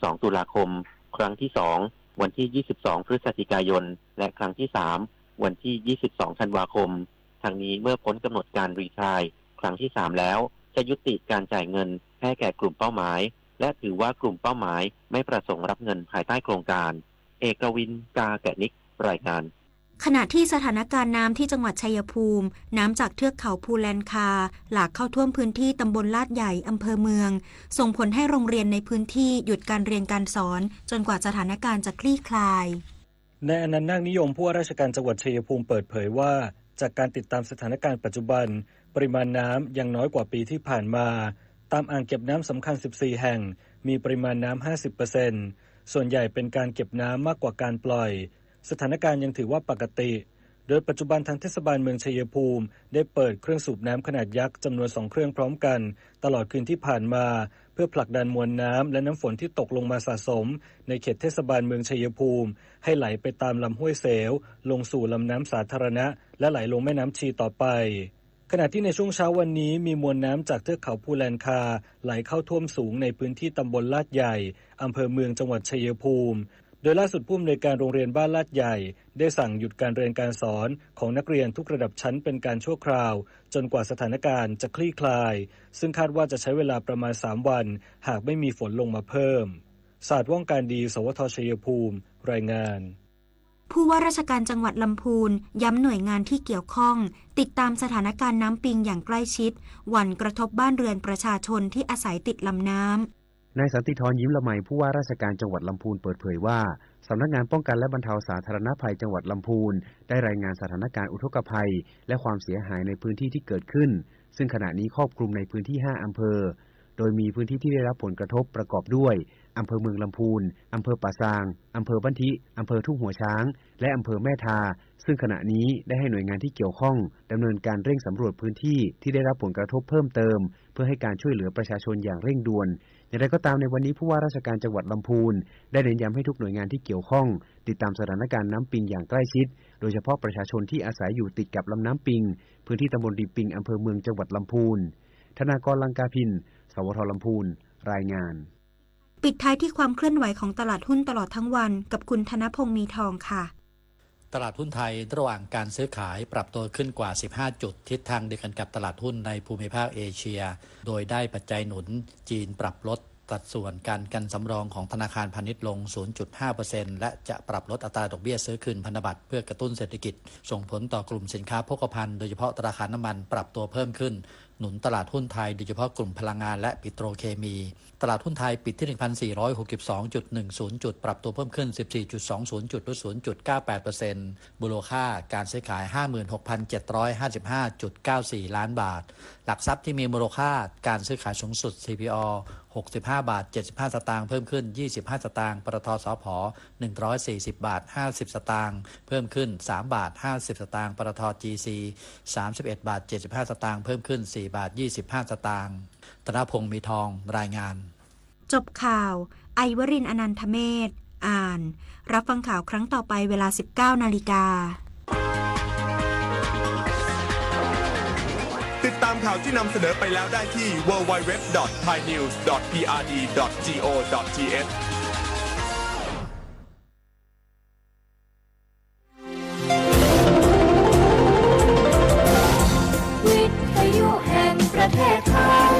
สอง ตุลาคม ครั้งที่ สอง วันที่ ยี่สิบสอง พฤศจิกายน และครั้งที่ สาม วันที่ ยี่สิบสอง ธันวาคม ทั้งนี้เมื่อพ้นกำหนดการ Retry ครั้งที่ สาม แล้ว จะยุติการจ่ายเงินให้แก่กลุ่มเป้าหมาย และถือว่ากลุ่มเป้าหมายไม่ประสงค์รับเงินภายใต้โครงการ เอกวิน กาแกนิก รายงาน ขณะที่สถานการณ์น้ำที่จังหวัดชัยภูมิ น้ำจากเทือกเขาภูแลนคา หลากเข้าท่วมพื้นที่ตำบลลาดใหญ่ อำเภอเมือง ส่งผลให้โรงเรียนในพื้นที่หยุดการเรียนการสอน จนกว่าสถานการณ์จะคลี่คลาย นายอนันต์ นาคนิยม ผู้ว่าราชการจังหวัดชัยภูมิเปิดเผยว่า จากการติดตามสถานการณ์ปัจจุบัน ปริมาณน้ำยังน้อยกว่าปีที่ผ่านมา ตามอ่างเก็บน้ำสำคัญ สิบสี่ แห่ง มีปริมาณน้ำ ห้าสิบเปอร์เซ็นต์ ส่วนใหญ่เป็นการเก็บน้ำมากกว่าการปล่อย สถานการณ์ยังถือว่าปกติ โดยปัจจุบันทางเทศบาลเมืองชัยภูมิ ได้เปิดเครื่องสูบน้ำขนาดยักษ์จำนวนสองเครื่องพร้อมกัน ตลอดคืนที่ผ่านมา เพื่อผลักดันมวลน้ำและน้ำฝนที่ตกลงมาสะสม ในเขตเทศบาลเมืองชัยภูมิ ให้ไหลไปตามลำห้วยเสว ลงสู่ลำน้ำสาธารณะ และไหลลงแม่น้ำชีต่อไป ขณะที่ในช่วงเช้าวันนี้มีมวลน้ำจากเทือกเขาภูแลนคา ไหลเข้าท่วมสูงในพื้นที่ตำบลลาดใหญ่ อำเภอเมืองจังหวัดชัยภูมิ โดยล่าสุดผู้อำนวยการโรงเรียนบ้านลาดใหญ่ ได้สั่งหยุดการเรียนการสอนของนักเรียนทุกระดับชั้นเป็นการชั่วคราว จนกว่าสถานการณ์จะคลี่คลาย ซึ่งคาดว่าจะใช้เวลาประมาณ สาม วัน หากไม่มีฝนลงมาเพิ่ม สะอาด ว่องการดี สวท ชัยภูมิ รายงาน ผู้ว่าราชการจังหวัดลำพูน ย้ำหน่วยงานที่เกี่ยวข้อง ติดตามสถานการณ์น้ำปิงอย่างใกล้ชิด หวั่นกระทบบ้านเรือนประชาชนที่อาศัยติดลำน้ำ นายสันติธร ยิ้มละไม ผู้ว่าราชการจังหวัดลำพูนเปิดเผยว่า สำนักงานป้องกันและบรรเทาสาธารณภัยจังหวัดลำพูน ได้รายงานสถานการณ์อุทกภัย และความเสียหายในพื้นที่ที่เกิดขึ้น ซึ่งขณะนี้ครอบคลุมในพื้นที่ ห้า อำเภอ โดยมีพื้นที่ที่ได้รับผลกระทบประกอบด้วย อำเภอเมืองลำพูน อำเภอป่าซาง อำเภอบ้านทิ อำเภอทุ่งหัวช้าง และอำเภอแม่ทา ซึ่งขณะนี้ได้ให้หน่วยงานที่เกี่ยวข้องดำเนินการเร่งสำรวจพื้นที่ที่ได้รับผลกระทบเพิ่มเติม เพื่อให้การช่วยเหลือประชาชนอย่างเร่งด่วน อย่างไรก็ตามในวันนี้ผู้ว่าราชการจังหวัดลำพูน ได้เน้นย้ำให้ทุกหน่วยงานที่เกี่ยวข้อง ติดตามสถานการณ์น้ำปิงอย่างใกล้ชิด โดยเฉพาะประชาชนที่อาศัยอยู่ติดกับลำน้ำปิง พื้นที่ตำบลริมปิง อำเภอเมืองจังหวัดลำพูน ธนากร ลังกาพิน สวท ลำพูน รายงาน ปิดท้ายที่ความเคลื่อนไหวของตลาดหุ้นตลอดทั้งวันกับคุณธนพงษ์ มีทอง ค่ะ ตลาดหุ้นไทยระหว่างการซื้อขายปรับตัวขึ้นกว่า สิบห้า จุด ทิศทางเดียวกันกับตลาดหุ้นในภูมิภาคเอเชีย โดยได้ปัจจัยหนุนจีนปรับลดสัดส่วนการกันสำรองของธนาคารพาณิชย์ลง ศูนย์จุดห้าเปอร์เซ็นต์ และจะปรับลดอัตราดอกเบี้ยซื้อคืนพันธบัตรเพื่อกระตุ้นเศรษฐกิจ ส่งผลต่อกลุ่มสินค้าโภคภัณฑ์ โดยเฉพาะราคาน้ำมันปรับตัวเพิ่มขึ้น หนุนตลาดหุ้นไทย โดยเฉพาะกลุ่มพลังงานและปิโตรเคมี ตลาดหุ้นไทยปิดที่ หนึ่งพันสี่ร้อยหกสิบสองจุดหนึ่งศูนย์ จุด ปรับตัวเพิ่มขึ้น สิบสี่จุดสองศูนย์ จุด หรือ ศูนย์จุดเก้าแปดเปอร์เซ็นต์ มูลค่าการซื้อขาย ห้าหมื่นหกพันเจ็ดร้อยห้าสิบห้าจุดเก้าสี่ ล้านบาท หลักทรัพย์ที่มีมูลค่าการซื้อขายสูงสุด ซีพีอ หกสิบห้าบาทเจ็ดสิบห้าสตางค์ เพิ่มขึ้น ยี่สิบห้าสตางค์ ปตท สผ หนึ่งร้อยสี่สิบบาทห้าสิบสตางค์ เพิ่มขึ้น สามบาทห้าสิบสตางค์ ปตท จีซี สามสิบเอ็ดบาทเจ็ดสิบห้าสตางค์ เพิ่มขึ้น สี่บาทยี่สิบห้าสตางค์ ธนพงษ์ มีทอง รายงาน จบข่าว ไอวรินทร์ อนันทเมธ อ่าน รับฟังข่าวครั้งต่อไปเวลา สิบเก้านาฬิกา ติดตามข่าวที่นำเสนอไปแล้วได้ที่ ดับเบิลยู ดับเบิลยู ดับเบิลยู ดอท ไทยนิวส์ ดอท พีอาร์ดี ดอท จี โอ ดอท ที เอช วิทยุแห่งประเทศไทย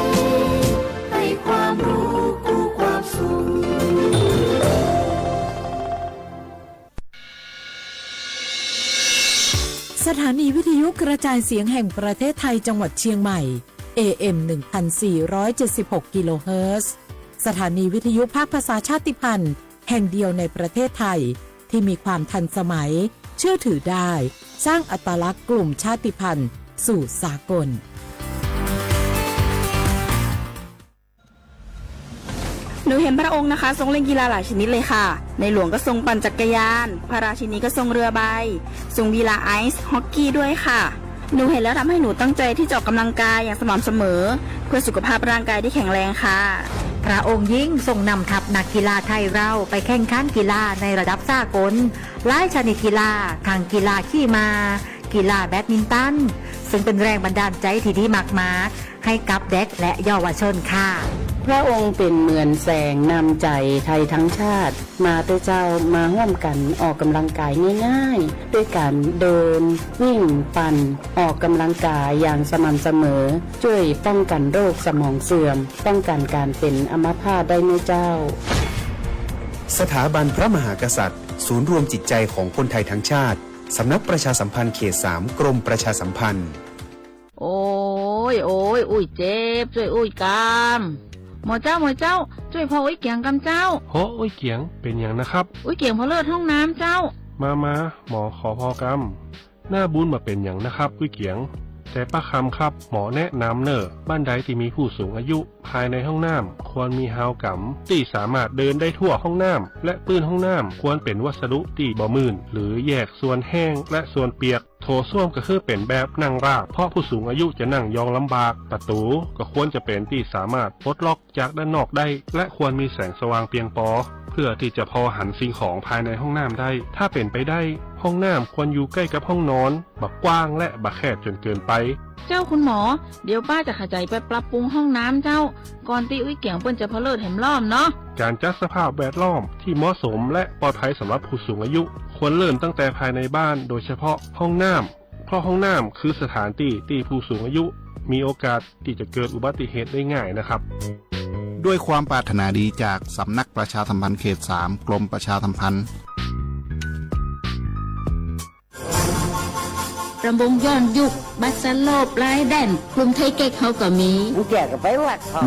ให้ความรู้กู้ความสุข สถานีวิทยุกระจายเสียงแห่งประเทศไทยจังหวัดเชียงใหม่ เอเอ็ม หนึ่งพันสี่ร้อยเจ็ดสิบหก กิโลเฮิรตซ์ สถานีวิทยุภาคภาษาชาติพันธุ์ แห่งเดียวในประเทศไทย ที่มีความทันสมัย เชื่อถือได้ สร้างอัตลักษณ์กลุ่มชาติพันธุ์สู่สากล หนูเห็นพระองค์นะคะทรงเล่นกีฬาหลายชนิดเลยค่ะ ในหลวงก็ทรงปั่นจักรยาน พระราชินีก็ทรงเรือใบ ทรงกีฬาไอซ์ฮอกกี้ด้วยค่ะ หนูเห็นแล้วทำให้หนูตั้งใจที่จะออกกำลังกายอย่างสม่ำเสมอ เพื่อสุขภาพร่างกายที่แข็งแรงค่ะ พระองค์ยิ่งทรงนำทัพนักกีฬาไทยเราไปแข่งขันกีฬาในระดับสากล หลายชนิดกีฬา ทั้งกีฬาขี่ม้า กีฬาแบดมินตัน ซึ่งเป็นแรงบันดาลใจที่ดีมากๆ ให้กับเด็กและเยาวชนค่ะ พระองค์เป็นเหมือนแสงนำใจไทยทั้งชาติ มาเต๊อะเจ้า มาร่วมกันออกกำลังกายง่ายๆ ด้วยการเดิน วิ่ง ปั่น ออกกำลังกายอย่างสม่ำเสมอ ช่วยป้องกันโรคสมองเสื่อม ป้องกันการเป็นอัมพาตได้เน้อเจ้า สถาบันพระมหากษัตริย์ ศูนย์รวมจิตใจของคนไทยทั้งชาติ สำนักประชาสัมพันธ์เขตสาม กรมประชาสัมพันธ์ โอ้ย โอ้ย อุ้ยเจ็บ ช่วยอุ้ยกำ หมอเจ้า หมอเจ้า ช่วยพออุ้ยเกียงกำเจ้า โห อุ้ยเกียง เป็นหยังนะครับ อุ้ยเกียงพอเลือดห้องน้ำเจ้า มา มา หมอขอพอกำ หน้าบุญบ่เป็นหยังนะครับ อุ้ยเกียง แต่ป้าคำครับ หมอแนะนำเน่อ บ้านใดที่มีผู้สูงอายุ ภายในห้องน้ำควรมีฮาวกำ ที่สามารถเดินได้ทั่วห้องน้ำ และปื้นห้องน้ำควรเป็นวัสดุที่บ่มื่น หรือแยกส่วนแห้งและส่วนเปียก โถส้วมก็คือเป็นแบบนั่งราบ เพราะผู้สูงอายุจะนั่งยองลำบาก ประตูก็ควรจะเป็นที่สามารถปลดล็อกจากด้านนอกได้ และควรมีแสงสว่างเพียงพอ เพื่อที่จะพอหันสิ่งของภายในห้องน้ำได้ ถ้าเป็นไปได้ ห้องน้ำควรอยู่ใกล้กับห้องนอน บ่กว้างและบ่แคบจนเกินไป เจ้าคุณหมอ เดี๋ยวป้าจะขยายไปปรับปรุงห้องน้ำเจ้า ก่อนตี้อุ้ยเกียงเปิ้นจะพอเลิศแหมรอบเนาะ การจัดสภาพแวดล้อมที่เหมาะสมและปลอดภัยสำหรับผู้สูงอายุ ควรเริ่มตั้งแต่ภายในบ้าน โดยเฉพาะห้องน้ำ เพราะห้องน้ำคือสถานที่ที่ผู้สูงอายุมีโอกาสที่จะเกิดอุบัติเหตุได้ง่ายนะครับ ด้วยความปรารถนาดีจากสำนักประชาสัมพันธ์เขตสาม กรมประชาสัมพันธ์ รำวงย้อนยุค บัตรสโลปลายแดน กลุ่มไทยเก๊กเฮาก็มี เมื่อกี้ก็ไปวัดเขา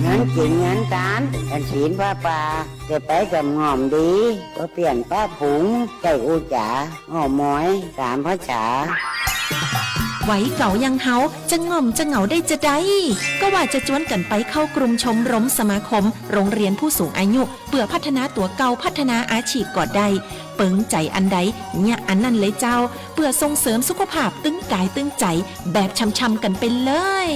งานกินงานทาน กันศีลผ้าป่า จะไปกับง่อมดี ก็เปลี่ยนป้าผง ใส่อู้จ๋า อ้อมอย สามภาษา Vaiv kauv yam hauv, tseem ngom tseem ngau dej tsa dai, koj vam tsa cuab kam paiv khauv krum chom rom sa ma khom roo riam phuj xoom a nyuj, pwm phat thas nav tuav kauj phat thas nav a tshim kom dai, peev caiv an daiv nyam an naj le cauj, pwm soo seem suv khuab pham twb kaiv twb caiv, npav tsham tsham kam pes lawm.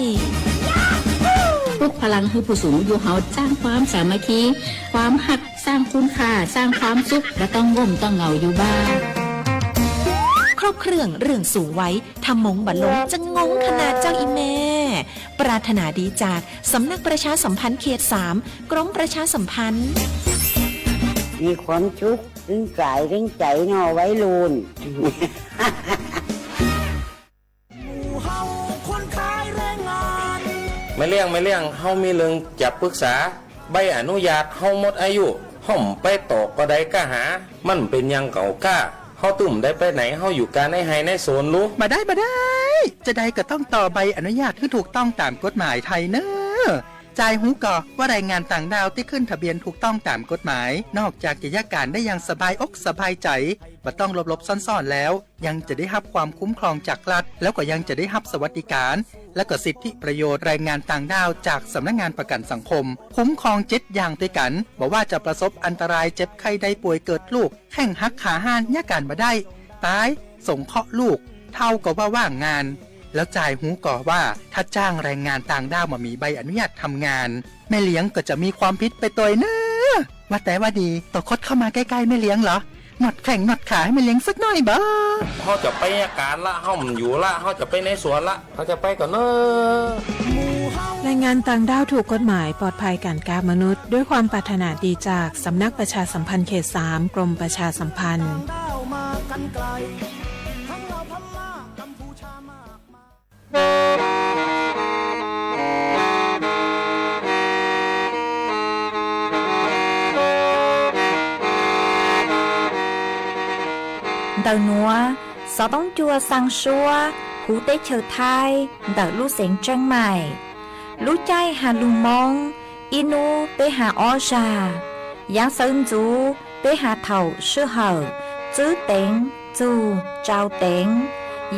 ปลุกพลังให้ผู้สูงอายุเฮา สร้างความสามัคคี ความฮัก สร้างคุณค่า สร้างความสุข บ่ต้องง่มต้องเหงาอยู่บ้าน ครบเครื่องเรื่องสูงวัย ทำมงบ่ลงจะงงขนาดเจ้าอีแม่ ปรารถนาดีจากสำนักประชาสัมพันธ์เขตสาม กรมประชาสัมพันธ์ มีความสุข ตึงกายตึงใจเนาะวัยรุ่น แม่เลี้ยง แม่เลี้ยง เฮามีเรื่องจะปรึกษา ใบอนุญาตเฮาหมดอายุ เฮาไปต่อก็ได้ก้าหา มันเป็นอย่างเก่าก้า เฮาตึงได้ไปไหน เฮาอยู่กาในไฮ่ในสวนลู บ่ได้ บ่ได้ จะใดก็ต้องต่อใบอนุญาตให้ถูกต้องตามกฎหมายไทยเนอะ จายฮู้ก่อว่าแรงงานต่างด้าวที่ขึ้นทะเบียนถูกต้องตามกฎหมาย นอกจากจะยะการได้อย่างสบายอกสบายใจ บ่ต้องหลบหลบซ่อนซ่อนแล้ว ยังจะได้รับความคุ้มครองจากรัฐ แล้วก็ยังจะได้รับสวัสดิการ และก็สิทธิประโยชน์แรงงานต่างด้าวจากสำนักงานประกันสังคม คุ้มครองเจ็ดอย่างด้วยกัน บ่ว่าจะประสบอันตรายเจ็บไข้ได้ป่วยเกิดลูก แข้งหักขาห้าน ยะการบ่ได้ ตาย สงเคราะห์ลูก เฒ่าก็ว่าว่างงาน แล้วจายฮู้ก่อว่าถ้าจ้างแรงงานต่างด้าวบ่มีใบอนุญาตทำงาน แม่เลี้ยงก็จะมีความผิดไปตวยเนอะ ว่าแต่ว่าดี โตคดเข้ามาใกล้ๆแม่เลี้ยงเหรอ นวดแข้งนวดขาให้แม่เลี้ยงสักหน่อยบ่ เฮาจะไปยะการละ เฮาบ่อยู่ละ เฮาจะไปในสวนละ เฮาจะไปก่อนเนอะ แรงงานต่างด้าวถูกกฎหมาย ปลอดภัยการค้ามนุษย์ ด้วยความปรารถนาดีจากสำนักประชาสัมพันธ์เขตสาม กรมประชาสัมพันธ์ Ntawm nuav, xov tooj cua xaa suab huv teb chaws Thaib ntawm lub xeev Tseeb Maim. Lub caij has lug Moob, ib nub peb has ob zag. Yaav sawv ntxuv peb has thaum sij hawm tswb teev txug tsau teev.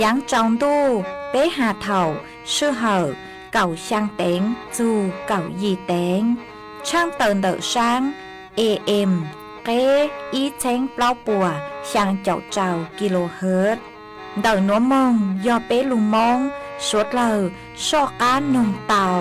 Yaav tsaus ntuj peb has thaum sij hawm kaum xyaa teev txug kaum yim teev. Tshaaj tawm ntawm saab A M, qeb ib txheeb plaub puas xyaa caum rau kilohertz. Ntawm nuav moog yog peb lug Moob suav dlawg soj qaab noog tau.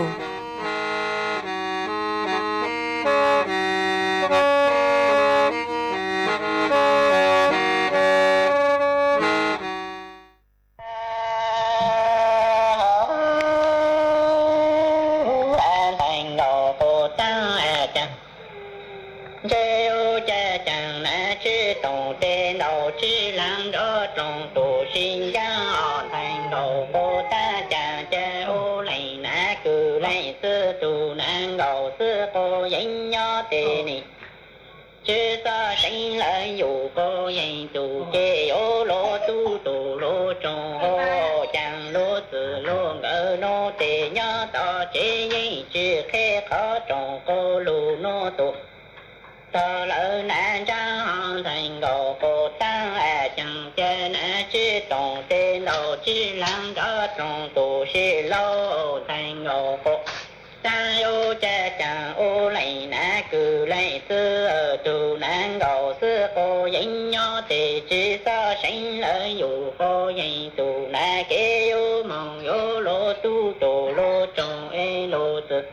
Ub, caj caas nav tsib toom tes ntaus tsib laag nrov roos tus sib ncaab os, ntxhais nkaus quas taab caas ca ub leej nav kws leej xwb tug nav nkaus xwb quas yeej nyob tes nim tsib xob seev lawv yug quas yeej tug ces yuav luag tub tug luag roos os, caag luag txwm luag nkawd nuav tes nyob tom tsev yeej tsi qheb qhov roos quas lug nuav tus tog lawv nav nraab os, ntxhais nkaus quas taab a caag ca nav tsib toom tes ntaus tsib laag nrov roos tus sib laug, ntxhais nkaus quas taab ub, caj caag ub leej nav kws leej xwb tug nav nkaus xwb quas yeej nyob tes tsib xob seev lawv yug quas yeej tug nav kev yuav moog yuav luag tub tug luag roos es luag txwm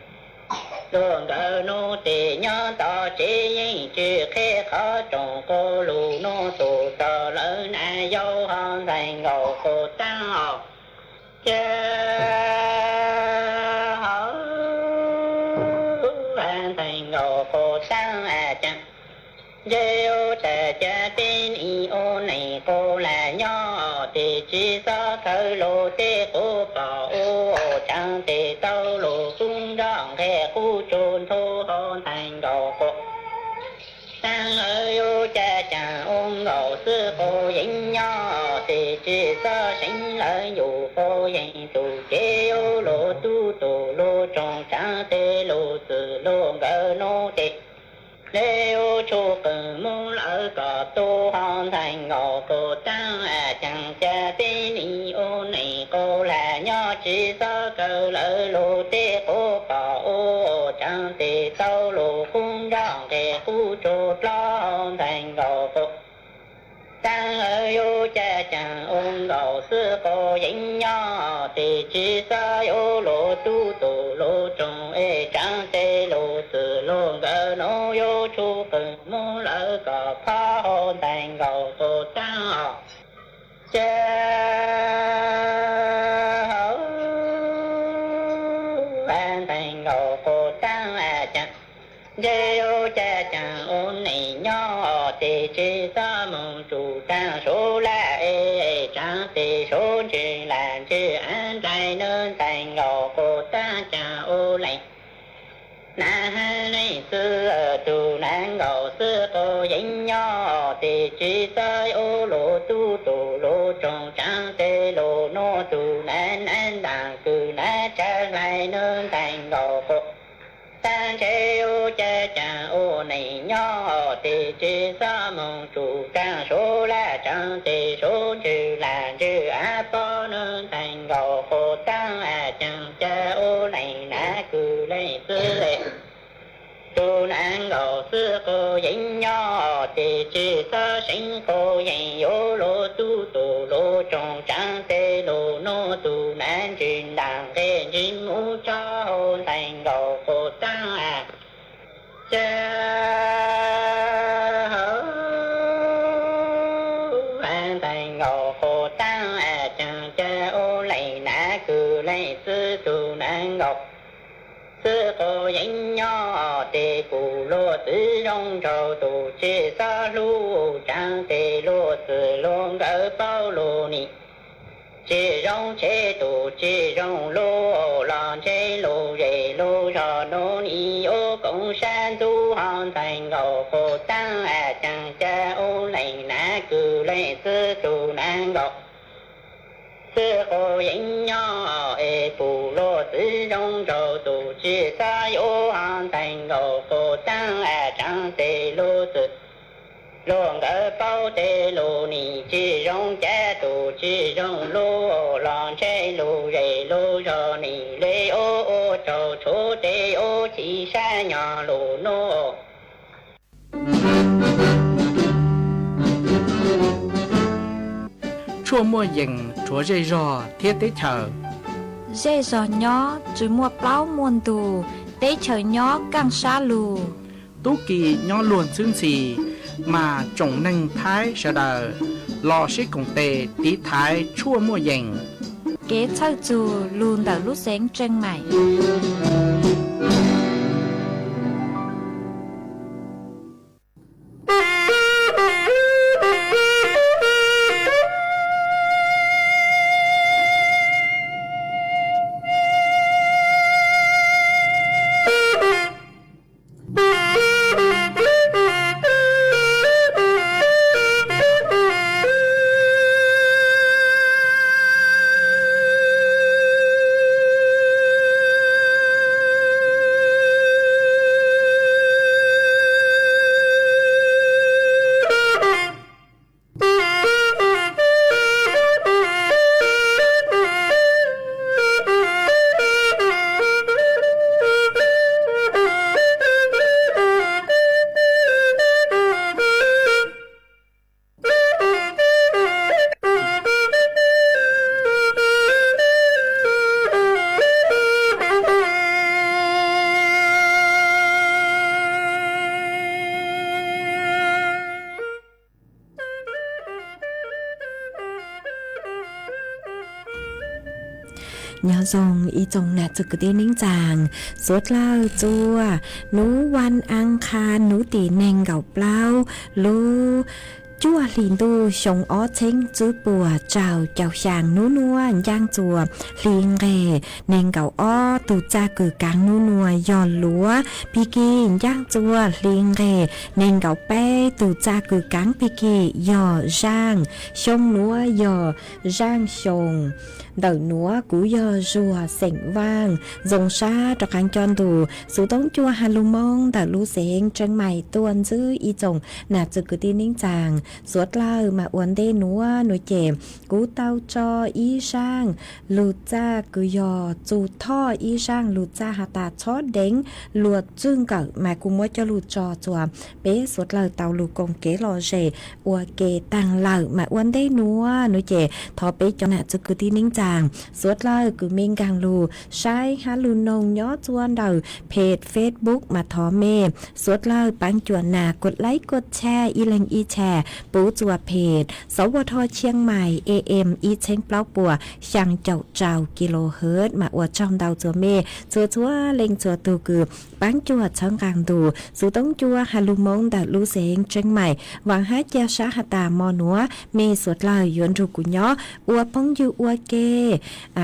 luag nkawd nuav tes nyob tom tsev yeej tsi qheb qhov roos quas lug nuav tus tog lawv nav yau os, ntxhais nkaus quas taab os, ca hawv, ntxhais nkaus quas taab a caag ntseb ub, tag ca peb nim ua neej quas lag nyob tes tsib xob khawv luag teb quas pom ub, tsaam tes tau luag kub nroj nqeg qub tsuag nthua os, ntxhais nkaus quas taab hawv, yuav caj caag ua nkaus xwb quas yeej nyob tes tsib xob seev lawv yug quas yeej tug ces yuav luag tub tug luag roos, tsaam tes luag txwm luag nkawd nuav tes le yuav tshuj qwm moog lawv kom tu os, ntxhais nkaus quas taab a caag ca peb nim ua neej quas lag nyob tsib xob khawv lawv luag teb quas pom ub, tsaam tes tau luag kub nroj nqeg qub tsuag dlov os, ntxhais nkaus quas taab hawv, yuav caj caag ua nkaus xwb quas yeej nyob tes tsib xob yuav luag tub tug luag roos es tsaam tes luag txwm luag nkawd nuav yuav tshuj qwm moog lawv kom phob os, ntxhais nkaus quas taab os, ca hawv, ntxhais nkaus quas taab a caag ntseb ub, caj caag ua neej nyob tes tsib xob moog tsum taag suav laj es tsaam tes suav ntswg lag ntswg av nraim nab, ntxhais nkaus quas taab caag ua leej nav leej xwb tug nav nkaus xwb quas yeej nyob tes tsib xob yuav luag tub tug luag roos, tsaam tes luag nuav tug nav nav ntaag kws nav tsa hlais nab, ntxhais nkaus quas taab ntseb ub, caj caag ua neej nyob tes tsib xob moog tsum taag suav laj tsaam tes suav ntswg lag ntswg av pob nab, ntxhais nkaus quas taab a caag ca ua leej nav kws leej xwb le tug nav nkaus xwb quas yeej nyob tes tsib xob seev quas yeej yuav luag tub tug luag roos, tsaam tes luag nuav tug nav ntswg ntaag nqeg ntswg muv tso hauv, ntxhais nkaus quas taab a ca hawv, ntxhais nkaus quas taab a caag ca ua leej nav kws leej xwb tug nav nkaus xwb quas yeej nyob tes pum luag txwv zoo nraug tug tsib xob hlub, tsaam tes luag txwm luag nkawd paub lug nim tsi zoo tshev tug tsi zoo lug, los ntshe lug zej lug zog nuav nim yuav koom sab ntxug hov, ntxhais nkaus quas taab a caag ca ua leej nav kws leej xwb tug nav nkaus xwb quas yeej nyob es pum luag txwv zoo nraug tug tsib xob yuav hov, ntxhais nkaus quas taab a tsaam tes luag txwm luag nkawd paub tes lug nim tsi zoo cav tug tsi zoo lug, los ntshe lug zej lug zog nim le ua ua raug tshuav tes ua chim sab nyog lug nuav. Tshuaj muaj yees rhuav zej zog thiab teb chaws. Zej zog nyob tsi muaj plaub muaj ntug, teb chaws nyob kaaj sab lug. Tub ki nyob luag ntxhwb ntxhi, mas tsoom neeg Thaib sawv daws los sib koom tes tiv thaiv tshuaj muaj yees. Kev txhawj txug lug ntawm lub xeev Tseej Maim. Nyob zoo ib tsoom nam txiv kwv tij neej tsaa, suav dlawg txua nuv vas as qhas nuv tim neeg nkaum plaub lub cuaj hli ntuj xyoo ob txheeb tswb puas rau caum xyaa nub nuav ncaaj txuas hli nqeg neeg nkaum ob tug txaj kws kaav nub nuav yog luav pig kig ncaaj txuas hli nqeg neeg nkaum peb tug txaj kws kaav pig kig yog zaaj xyoo nuav yog zaaj xyoo ntawm nuav kuv yog Zuag xeem Vaaj. Zoo sab rov qaab coj ntu xuv toob cua has lug Moob ntawm lub xeev Tseeb Mais tuaj ntsib ib tsoom nam txiv kwv tij neej tsaa, suav dlawg mas ua ntej nuav nuav ces kuv tau tso ib zaaj lug txaj kws yog txug thoj ib zaaj lug txaj has tas txhob deev luag txwj nkawm mas kuv muab coj lug tso txuas peb suav dlawg tau lug koom kev lom zem ua ke taag lawm mas ua ntej nuav nuav ces thov peb cov nam txiv kwv tij neej tsaa suav dlawg kws mej nkaag lug saib hab lug noog nyob txua ntawm peg Facebook mas thov mej suav dlawg paab cuam nas kuas like kuas share ib leeg ib share puv txua peg Sawv Ua Dho Chiang Mai A M ib txheeb plaub puas xyaa caum rau kilohertz mas ua tsaug ntau txua mej txhua txhua leej txhua tug kws paab cuam txhawb nqaa ntu xuv toob cua has lug Moob ntawm lub xeev Tseeb Mais. Vaam hab ca sab has tas mo nuav mej suav dlawg yuav nrug kuv nyob ua phooj ywg ua ke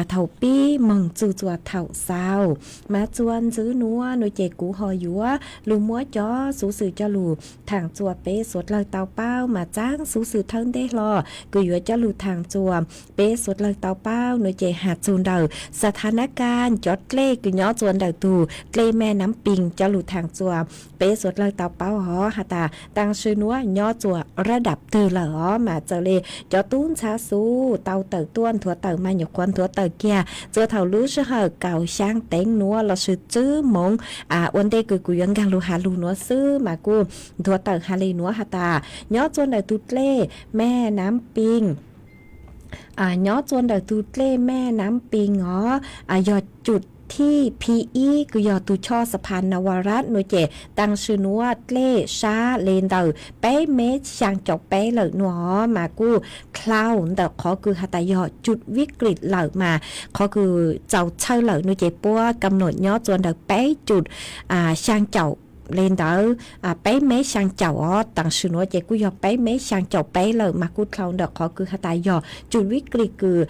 thaum pib moog txug txua thaum xaus mas txua ntswb nuav nuav ces kuv ho yuav lug muab cov xuv xwm coj lug thaam txua peb suav dlawg tau paub mas txaab xuv xwm thawj ntej hlo kws yuav coj lug thaam txua peb suav dlawg tau paub nuav ces has txug ntawm xa tha nab ka cov dlej kws nyob txua ntawm tug dlej Mej Nam Pig coj lug thaam txua peb suav dlawg tau paub hov has tas taam sim nuav nyob txua rab dam twg lawm os mas txawm le cov tub ntxhab xuv tau tawm tuaj nthuav tawm mas nyuam qhuav nthuav tawm kiag txua thaum lub sij hawm kaum xyaa teev nuav lossis tswb moov ua ntej kws kuv yuav nkaag lug has lug nuav xwb mas kuj nthuav tawm has le nuav has tas nyob txua ntawm tug dlej Mej Nam Pig nyob txua ntawm tug dlej Mej Nam Pig os yog cub thib phi ib kws yog tug choj xa pha Nava Rat nuav ces taam sim nuav dlej sab le ntawm peb mev xyaa caum peb lawm nuav os mas kuj dlhau ntawm qhov kws has tas yog cub vib kris lawm mas qhov kws txaus txhawj lawm nuav ces puab kam nom nyob txua ntawm peb cub xyaa caum le ntawd peb mev xyaa caum os taam sim nuav ces kuj yog peb mev xyaa caum peb lawm mas kuj dlhau ntawm qhov kws has tas yog cub vib kris kws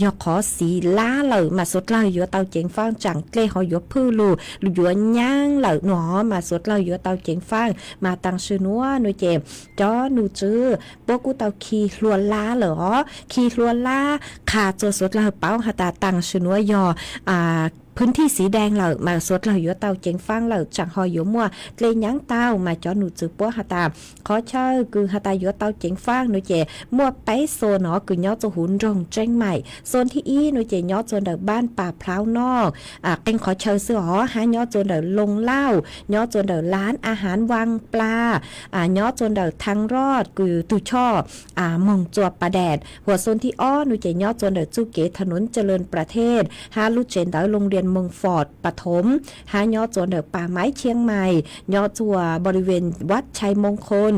yog qhov xiv lab lawm mas suav dlawg yuav tau ceev faaj tsaam dlej ho yuav phwj lug yuav nyaab lawm nuav os mas suav dlawg yuav tau ceev faaj mas taam sim nuav nuav ces cov num tswv puab kuj tau khi hlua lab lawm os khi hlua lab qha txua suav dlawg paub has tas taam sim nuav yog phooj thij xiv deeg lawm mas suav dlawg yuav tau ceev faaj lawm tsaam ho yuav muaj dlej nyaab tau mas cov num tswv puab has tas qhov chaw kws has tas yuav tau ceev faaj nuav ces muaj peb xoo nuav kws nyob txua huv nroog Tseeb Mais. Xoo thib ib nuav ces nyob txua ntawm npaaj Pas Plhaub Noj qee qhov chaw xwb os hab nyob txua ntawm Loo Lauj nyob txua ntawm Laab Ahaav Vaaj Pla nyob txua ntawm Thaab Roj kws tug choj moog txua Pas Daes huam xoo thib ob nuav ces nyob txua ntawm txuj kev Thav Nuv Ca Leej Pas Thej hab lub tsev ntawv Loo Lias Moos Fos Pas Thoom hab nyob txua ntawm Pas Maiv Chiang Mai nyob txua npau li ven Vaj Chai Moos Khoos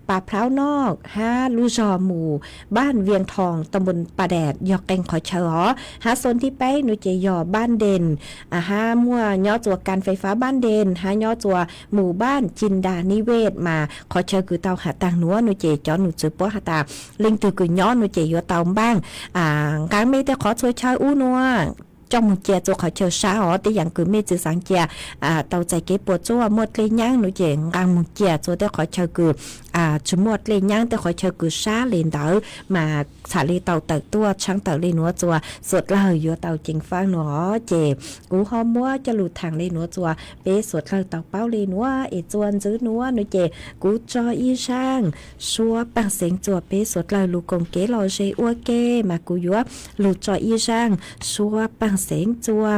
Pas Plhaub Noj hab lub zog mus npaaj Vias Thoos ta npun Pas Daes yog qee qhov chaw os hab xoo thib peb nuav ces yog npaaj Dees hab muaj nyob txua Kas Fais Fab npaaj Dees hab nyob txua mus npaaj Cin Das Nib Ves mas qhov chaw kws tau has taag nuav nuav ces cov num tswv puab has tas leej twg kws nyob nuav ces yuav tau npaaj nqaa mej tej qhov txhua chaw ub nuav coj moog cia txua qhov chaw sab os tej yaam kws mej tsi xaav cia tau txais kev puas tsuaj muaj dlej nyaab nuav ces nqaa moog cia txua tej qhov chaw kws tsi muaj dlej nyaab tej qhov chaw kws sab le ntawd mas txham le tau tawm tuaj tshaab tawm le nuav txua suav dlawg yuav tau ceev faaj nuav os ces kuv ho muab coj lug thaam le nuav txua peb suav dlawg tau paub le nuav es txua ntswb nuav nuav ces kuv tso ib zaaj suab paaj xeev txua peb suav dlawg lug koom kev lom zem ua ke mas kuv yuav lug tso ib zaaj suab paaj xeev txua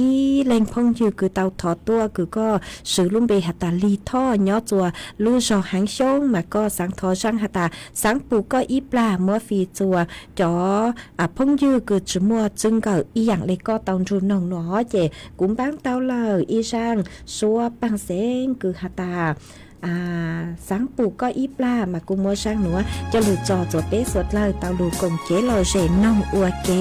ib leeg phooj ywg kws tau thov tuaj kws koj swv lub npe has tas Lig Thoj nyob txua lub zog Haav Xyoob mas koj xaav thov zaaj has tas xaav pum koj ib plag muab fij txua cov phooj ywg kws tsi muaj txwj nkawm ib yaam le koj tau nrug noog nuav os ces kuv npaab tau lawm ib zaaj suab paaj xeev kws has tas xaav pum koj ib plag mas kuv muab zaaj nuav coj lug tso txua peb suav dlawg tau lug koom kev lom zem noog ua ke.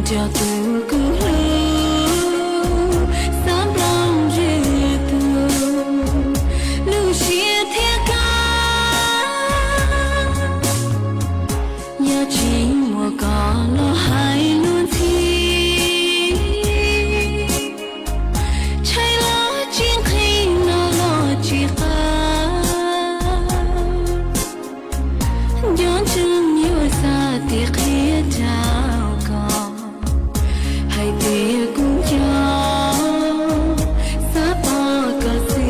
Cov tus kuv hlub, xav nplooj ntws tus lub siab thiab koj, yog tsis muaj koj los hais luag ntxhi. Tshaib los tsis nqhis, no los tsis qab, nco ntsoov yuav xa tis qhia rau koj, hais tias kuv nco, xav pom koj xwb.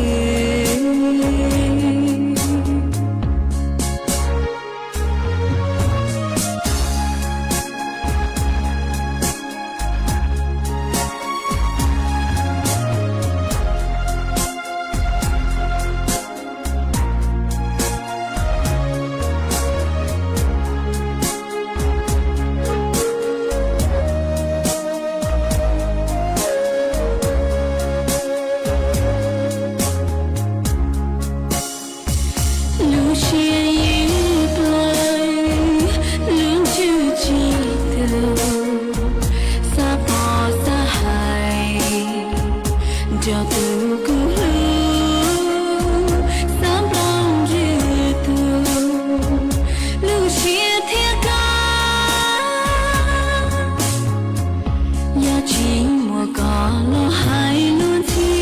Lub siab ib plawg, lub ntsws tsis tu, xav pom xav hais rau tus kuv hlub, xav nplooj ntws tus lub siab thiab koj, yog tsis muaj koj los hais luag ntxhi.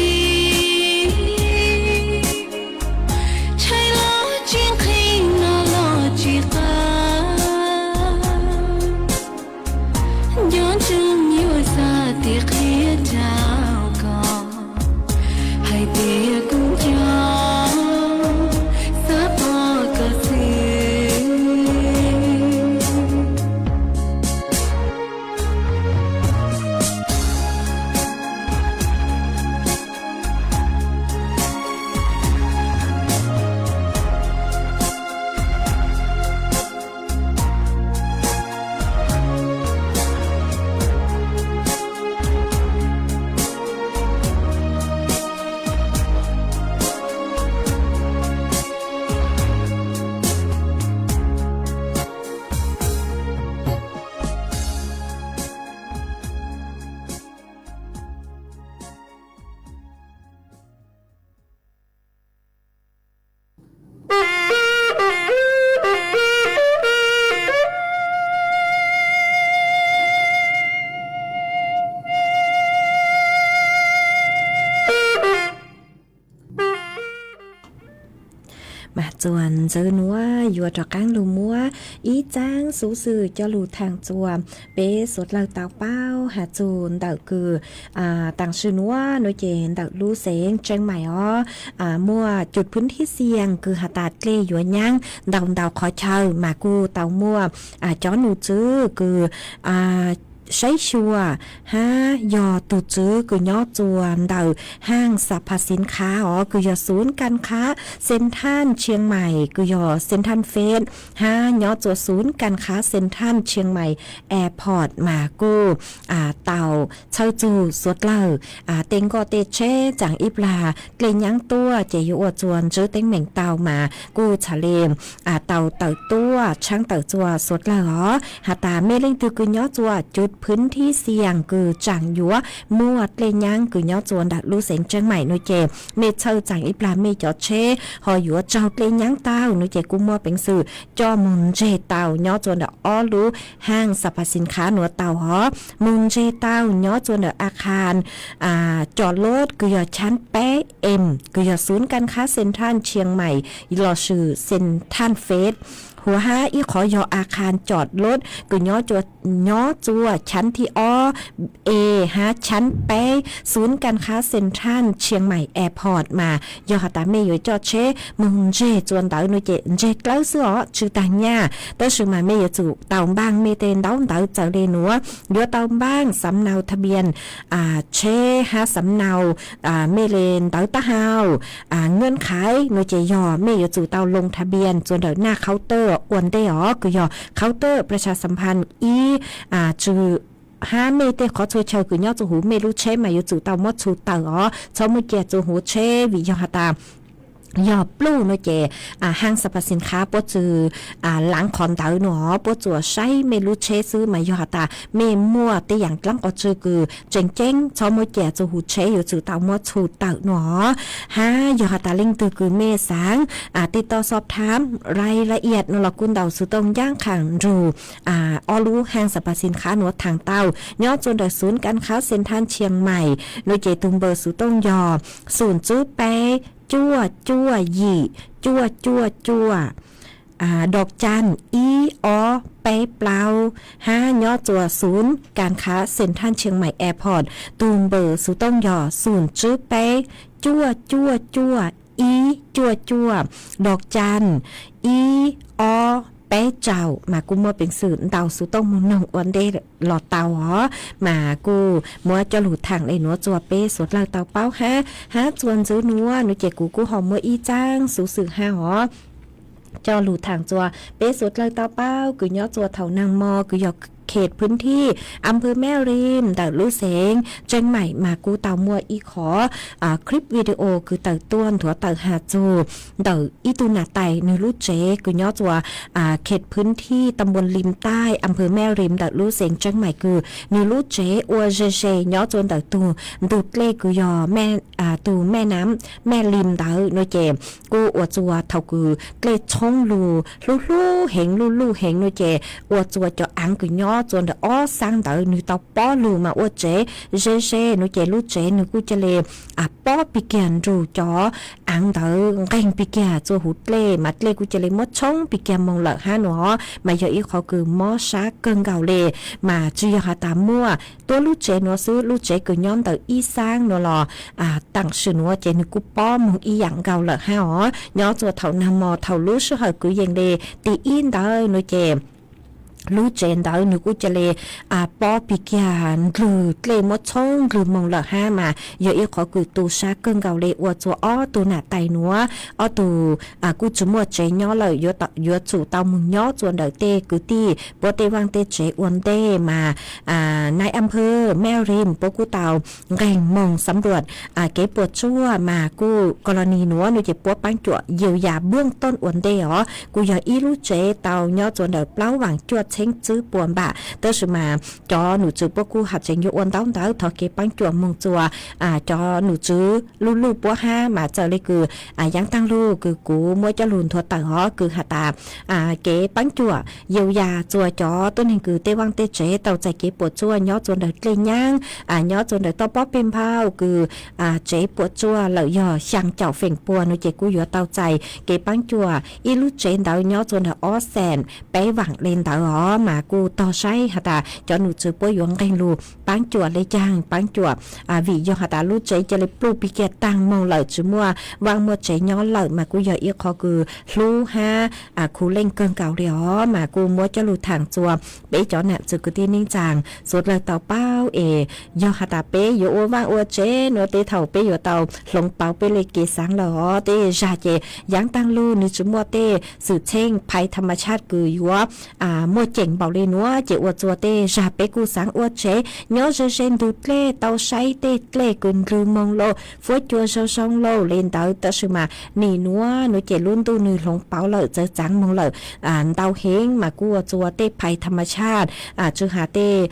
Tshaib los tsis nqhis, no los tsis qab, nco ntsoov yuav xa tis qhia rau koj, hais tias kuv nco, xav pom koj xwb. Mas txuas ntxiv nuav yuav rov qaab lug muab ib txaab xuv xwm coj lug thaam txuas peb suav dlawg tau paub has txug ntawm kws taam sim nuav nuav ces ntawm lub xeev Tseeb Maim os, muaj cus phwv thib xiam kws has tas dlej yuav nyaab ntau ntau qhov chaw mas kuj tau muaj cov nus tswv kws saib xyuas hab yog tug tswv kws nyob txuas ntawm haaj xa pha xiv khav os kws yog xuv kan khav Central Chiang Mai kws yog Central Fed hab nyob txuas xuv kan khav Central Chiang Mai Airport mas kuj tau txhawb txug suav dlawg tej nkoj tej tsheb tsaam ib plag dlej nyaab tuaj ces yuav ua txuas ntswv teeb meem tau mas kuj txhad le tau tawm tuaj tshaab tawm txuas suav dlawg os. Has tas mej leej twg kws nyob txuas cus phwv thib xiam kws tsaam yuav muaj dlej nyaab kws nyob txuas ntawm lub xeev Tseeb Maim nuav ces mej txhawj tsaam ib plag mej cov tsheb ho yuav tsaug dlej nyaab tau nuav ces kuj muaj peev xwm coj moog ntseg tau nyob txuas ntawm ob lub haaj xa pha xiv khav nuav tau os. Moog ntseg tau nyob txuas ntawm a khas coj lub kws yog chaab peb em kws yog xuv kan khav Central Chiang Mai lossis Central Fed huv hab ib qhov yog a khas coj lub kws nyob txuas chaab thib ob e hab chaab peb xuv kan khav Central Chiang Mai Airport mas yog has tas mej yuav coj tsheb moog ntseg txuas ntawd nuav ces ntseg dlawb xwb os tsi taag nyaj, tab sis mas mej yuav tsum tau npaaj mej tej ntaub ntawv txawv le nuav, yuav tau npaaj xam nau tha npias tsheb hab xam nau mej le ntawv tab hau, nkuaj khaiv nuav ces yog mej yuav tsum tau loo tha npias txuas ntawm naj khauv tawj ua ntej os kws yog khauv tawj pras xas xam phas ib, tsi hab mej tej qhov txhua chaw kws nyob txuas huv mej lub tsheb mas yuav tsum tau muab txhu tawm os, txhob muab cia txuas huv tsheb vim yog has tas yog pluj no ces hang xab phas xim khab puab tsuas laav qhov ntawd no, puab tsuas saib mej lub tsheb xwb mas yog has tas mej muaj tej yaam dlaab qhov tsw kws tseem ceeb txhob muab cia txug huv tsheb, yuav tsum tau muab txhu tawm no. Hab yog has tas leej twg kws mej xaav tej toj xob thaab rai la ias no los kuj ntaus xuv tooj ncaab khaam nrug ob lub hang xab phas xim khab nuav thaam tau nyob txua ntawm xum kaab khab Xeem Thaj Tshiang Maim no ces tug npawb xuv tooj yog xum tswb peb cuaj cuaj yim cuaj cuaj cuaj, dok caj ib ob peb plaub, hab nyob txua xum kaab khab Xeem Thaj Tshiang Maim Airport, tug npawb xuv tooj yog xum tswb peb cuaj cuaj cuaj ib cuaj cuaj, dok caj ib ob peb caum, mas kuj muaj peev xwm ntaus xuv tooj moog noog ua ntej los tau os. Mas kuj muab coj lug thaam le nuav txua peb suav dlawg tau paub hab, hab txua ntxiv nuav no ces kuv kuj ho muab ib txaab xuv xwm hab os coj lug thaam txua peb suav dlawg tau paub kws nyob txua thaum naag mo kws yog khev phwv thij am phawv Meb Lim ntawm lub xeev Tseeb Maim mas kuj tau muaj ib qhov clip video kws tawm tuaj nthuav tawm has txug ntawm ib tug nam tais nwg lub tsev kws nyob txua khev phwv thij tam npuas Lim Taij am phawv Meb Lim ntawm lub xeev Tseeb Maim kws nwg lub tsev ua ze ze nyob txua ntawm tug ntug dlej kws yog tug Meb Nam Meb Lim ntawd no ces kuj ua txua thaum kws dlej tshoob lug hlub hlub heev luj luj heev no ces ua txua cov aav kws nyob txua ntawm ob xaav ntawd nwg tau pob lug mas ua tsev ze ze no ces lub tsev nwg kuj ca le pob pig kiag nrug cov aav ntawd nqeeg pig kiag txua huv dlej mas dlej kuj ca le muab tshoob pig kiag moog lawm hab no. Mas yog ib qhov kws mob sab kawg nkaus le, mas tsi yog has tas muaj tuab lub tsev nuav xwb, lub tsev kws nyob ntawm ib xaav no los taam sim nuav ces nwg kuj pob moog ib yaam nkaus lawm hab os. Nyob txua thaum naag mo thaum lub sij hawm kws yees le tim ib ntawd no ces lub tsev ntawd nwg kuj ca le pob pig kiag ndlwg dlej muab tshoob ndlwg moog lawm hab mas yog ib qhov kws tu sab kawg nkaus le ua txua ob tug nam tais nuav ob tug kuj tsi muaj tsev nyob lawm, yuav tsum tau moog nyob txua ntawm tej kwv tij puab tej vaaj tej tsev ua ntej mas nai am phawv Meb Lim puab kuj tau nqeeg moog xav nruam kev puam tsuaj mas kuj ko lo ni nuav no ces puab paab cuam yau yas npuaj tooj ua ntej os kuj yog ib lub tsev tau nyob txua ntawm plaub vaam cuaj txheeb tswb pua npam. Tab sis mas cov num tswv puab kuj has tseev yuav ua ntaub ntawv thov kev paab cuam moog txua cov num tswv luj luj puab hab mas txawm le kws yaav taag lug kws kuv muab coj lug nthuav tawm os kws has tas kev paab cuam yau yas txua cov tuab neeg kws tej vaaj tej tsev tau txais kev puam tsuaj nyob txua ntawm dlej nyaab, nyob txua ntawm toj pob peg nphau kws tsev puam tsuaj lawm yog xyaa caum feem pua no ces kuj yuav tau txais kev paab cuam ib lub tsev ntawd nyob txua ntawm ob xees peb vaam le ntawd os mas kuj tog saib has tas cov num tswv puab yuav nqeeg lug paab cuam le caag paab cuam vim yog has tas lub tsev ca le pluj pig kiag taag moog lawm tsi muaj vaaj muaj tsev nyob lawm mas kuj yog ib qhov kws hlub hab khuv leej kawg nkaus le os mas kuj muab coj lug thaam txua peb cov nam txwv kwv tij neej tsaa suav dlawg tau paub es yog has tas peb yuav ua vaaj ua tsev nuav tej thaum peb yuav tau hloov pauv peb le kev xaav lawm os. Tej zag ces yaav taag lug nwg tsi muaj tej xwm txheej phais tham mas tshaj kws yuav muaj ceem npaum le nuav ces ua txua tej zag peb kuj xaav ua tsev nyob ze ze ntug dlej tau saib tej dlej kws ndlwg moog lauj fuab cua zoo zoo lauj le ntawd. Tab sis mas nim nuav nuav ces lub ntuj nwg hloov pauv lawm txawv txaav moog lawm ntau heev mas kuj ua txua tej phais tham mas tshaj tsi has tej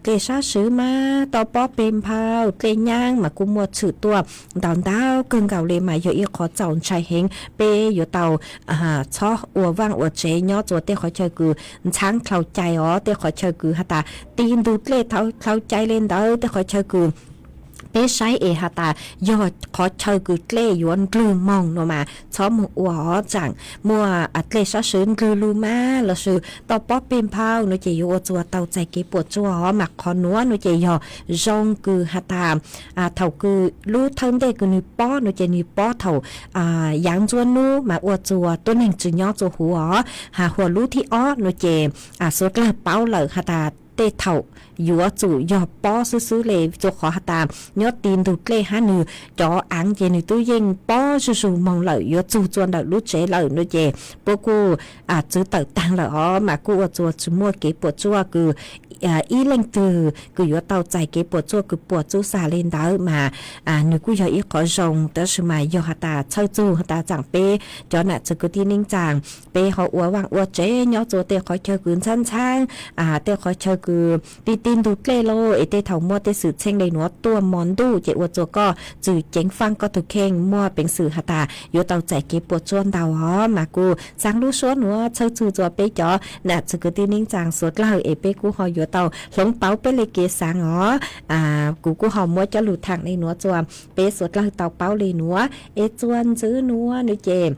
dlej sab swv mas toj pob peg nphau dlej nyaab mas kuj muaj tshwm tuaj ntau ntau kawg nkaus le mas yog ib qhov txaus ntshai heev. Peb yuav tau txhob ua vaaj ua tsev nyob txua tej qhov chaw kws ntxhaab dlhau cai os, tej qhov chaw kws has tas ti ntug dlej dlhau cai le ntawd, tej qhov chaw kws peb saib es has tas yog qhov chaw kws dlej yuav ndlwg moog no mas txhob moog ua os. Tsaam muaj dlej sab swv ndlwg lug mas lossis toj pob peg nphau no ces yuav ua txua tau txais kev puam tsuaj os. Mas qhov nuav no ces yog zoo kws has tas thaum kws lub thawj ntej kws nwg pob no ces nwg pob thaum yaav ntsuab nub mas ua txua tuab neeg tsi nyob txua huv os. Has huam lub thib ob no ces suav dlawg paub lawm has tas tej thaum yuav tsum yog pob xwb xwb le, txua qhov has tas nyob ti ntug dlej hab nws cov aav ces nws twb yeej pob zuj zus moog lawm, yuav txug txua ntawm lub tsev lawm no ces puab kuj txwv tawm taag lawm os, mas kuj ua txua tsi muaj kev puam tsuaj kws ib leej twg kws yuav tau txais kev puam tsuaj kws puam txuj xas le ntawd mas nws kuj yog ib qhov zoo, tab sis mas yog has tas txhawj txug has tas tsaam peb cov nam txiv kwv tij neej tsaa, peb ho ua vaaj ua tsev nyob txua tej qhov chaw kws ntxhab ntxhab, tej qhov chaw kws ti ti ntug dlej lauj, es tej thaum muaj tej xwm txheej le nuav tuaj mo ntuj ces ua txua koj txwm ceev faaj koj tug kheej, muaj peev xwm has tas yuav tau txais kev puam tsuaj ntau os, mas kuj xaav lub suab nuav txhawj txug txua peb cov nam txiv kwv tij neej tsaa suav dlawg es peb kuj ho yuav tau hloov pauv peb le kev xaav os. Kuv kuj ho muab cov lug thaam le nuav txua peb suav dlawg tau paub le nuav, es txua ntxwv nuav nuav ces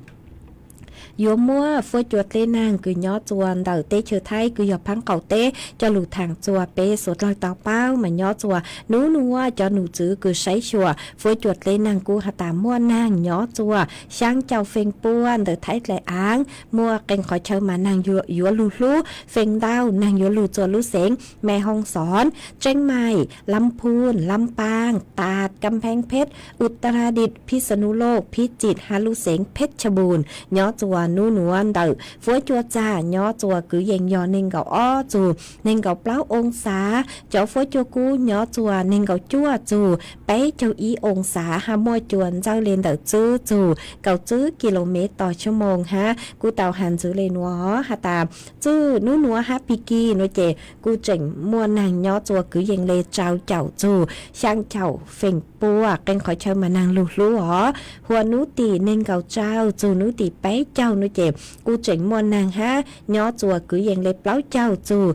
yuav muab fuab cua dlej naag kws nyob txua ntawm teb chaws Thaib kws yog Phaab Qaum teb coj lug thaam txua peb suav dlawg tau paub, mas nyob txua nub nuav cov num txwv kws saib xyuas fuab cua dlej naag kuj has tas muaj naag nyob txua xyaa caum feem pua ntawm Thaib dlaim aav, muaj qee qhov chaw mas naag yuav lug hlub feem ntau, naag yuav lug txua lub xeev Mes Hoos Xoob, Tseeb Maim, Lab Phooj, Lab Paaj, Tas, Kam Pheeb Pheb, Utaradit, Phij Xa Nus Loj, Phij Txit hab lub xeev Pheb Cha Npum. Nyob txua nub nuav ntawm fuab cua txag nyob txua kwv yees yog neeg nkaum ob txug neeg nkaum plaub oo xav, cov fuab cua kub nyob txua neeg nkaum cuaj txug peb caug ib oo xav, hab muaj cua ntxawj le ntawm tswb txug kaum tswb kis lus mev tos tshuaj moos hab kuj tau has ntxwv le nuav has tas txwj nub nuav hab pig kig nuav ces kuj tseem muaj naag nyob txua kwv yees le rau caum txug xyaa caum feem pua, qee qhov chaw mas naag lug hlub os. Huas nub tim neeg nkaum rau txug nub tim peb caug nuav ces kuj tseem muaj naag hab nyob txua kwv yees le plaub caug txug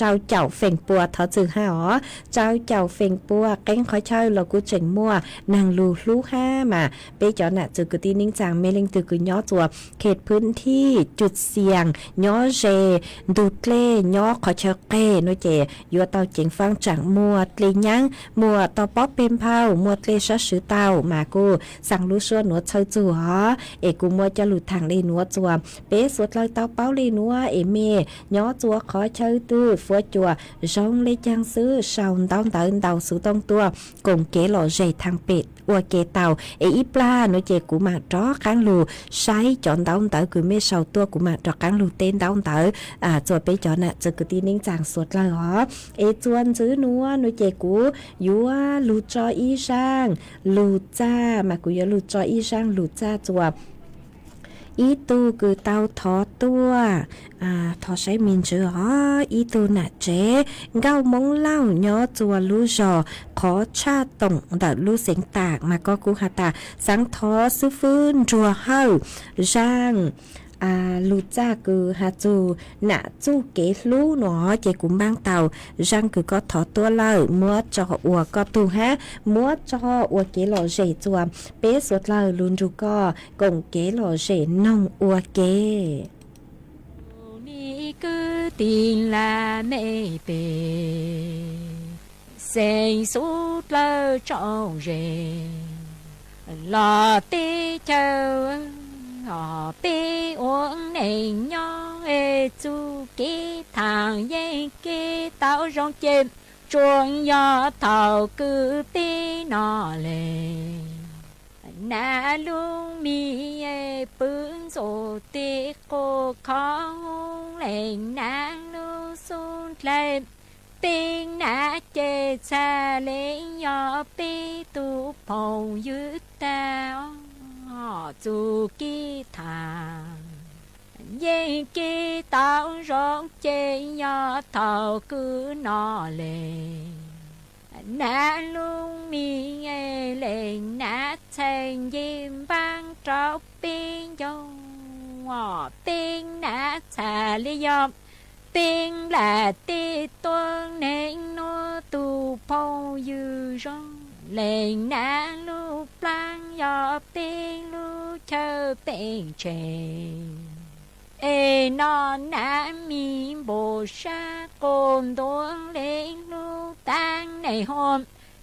rau caum feem pua, thov txwm hab os, rau caum feem pua, qee qhov chaw los kuj tseem muaj naag lug hlub hab mas peb cov nam txiv kwv tij neej tsaa mej leej twg kws nyob txua khes phwb thij cug xias nyob ze ntug dlej nyob qhov chaw qes nuav ces yuav tau ceev faaj tsaam muaj dlej nyaab, muaj toj pob peg nphauj, muaj dlej sab swv tau mas kuj xaa lub suab nuav txhawj txug os. Es kuv muab cov lug thaam le nuav txua peb suav dlawg tau paub le nuav es mej nyob txua qhov chaw twg fuab cua zoo le caag xwb sau ntaub ntawv ntau xuv tooj tuaj koom kev lom zem thaam pem ua ke tau es ib plag nuav ces kuv maam rov qaab lug saib cov ntaub ntawv kws mej sau tuaj, kuv maam rov qaab lug teb ntaub ntawv txua peb cov nam txiv kwv tij neej tsaa suav dlawg os. Es txua ntxwv nuav nuav ces kuv yuav lug tso ib zaaj lug txaj mas kuv yuav lug tso ib zaaj lug txaj txua ib tug kws tau thov tuaj, thov saib me ntsws os, ib tug nam tsev nkauj Moob Lauj nyob txua lub zog qhov tshaj toom ntawm lub xeev Tam mas koj kuj has tas xaav thov xib fwb Nruag Hawj zaaj lug txaj kws has txug nam txuj kev hlub nuav ces kuv npaab tau zaaj kws koj thov tuaj lawm, muab tso ua koj tug hab muab tso ua kev lom zem txua peb suav dlawg lug nrug koj koom kev lom zem noog ua ke. Mi kwv tij laj mej pej xeem suav dlawg tsoom ze los teb chaws, peb ua neej nyob txuj kev thaam yeej kev tau zoo ces tsuas yog thaum kws peb no le. Nam lub mi pw ntxuav tej qub qhov leej nam lub xub dlawg, peb nam ces txhaj le yog peb tug phooj ywg tag os. Txuj kev thaam yeej kev tau zoo ces yog thaum kws no le. Nam lub mi leej nam txhaj nce npaab rau peb ncauj, peb nam txhaj le yog peb nplaj teb tuab neeg nua tug phooj ywg zoo. Leej nam lub plaab yog peb lub chaw peb tseg. Es no nam mi npau sab qus ntuag le lub taab neeg huam,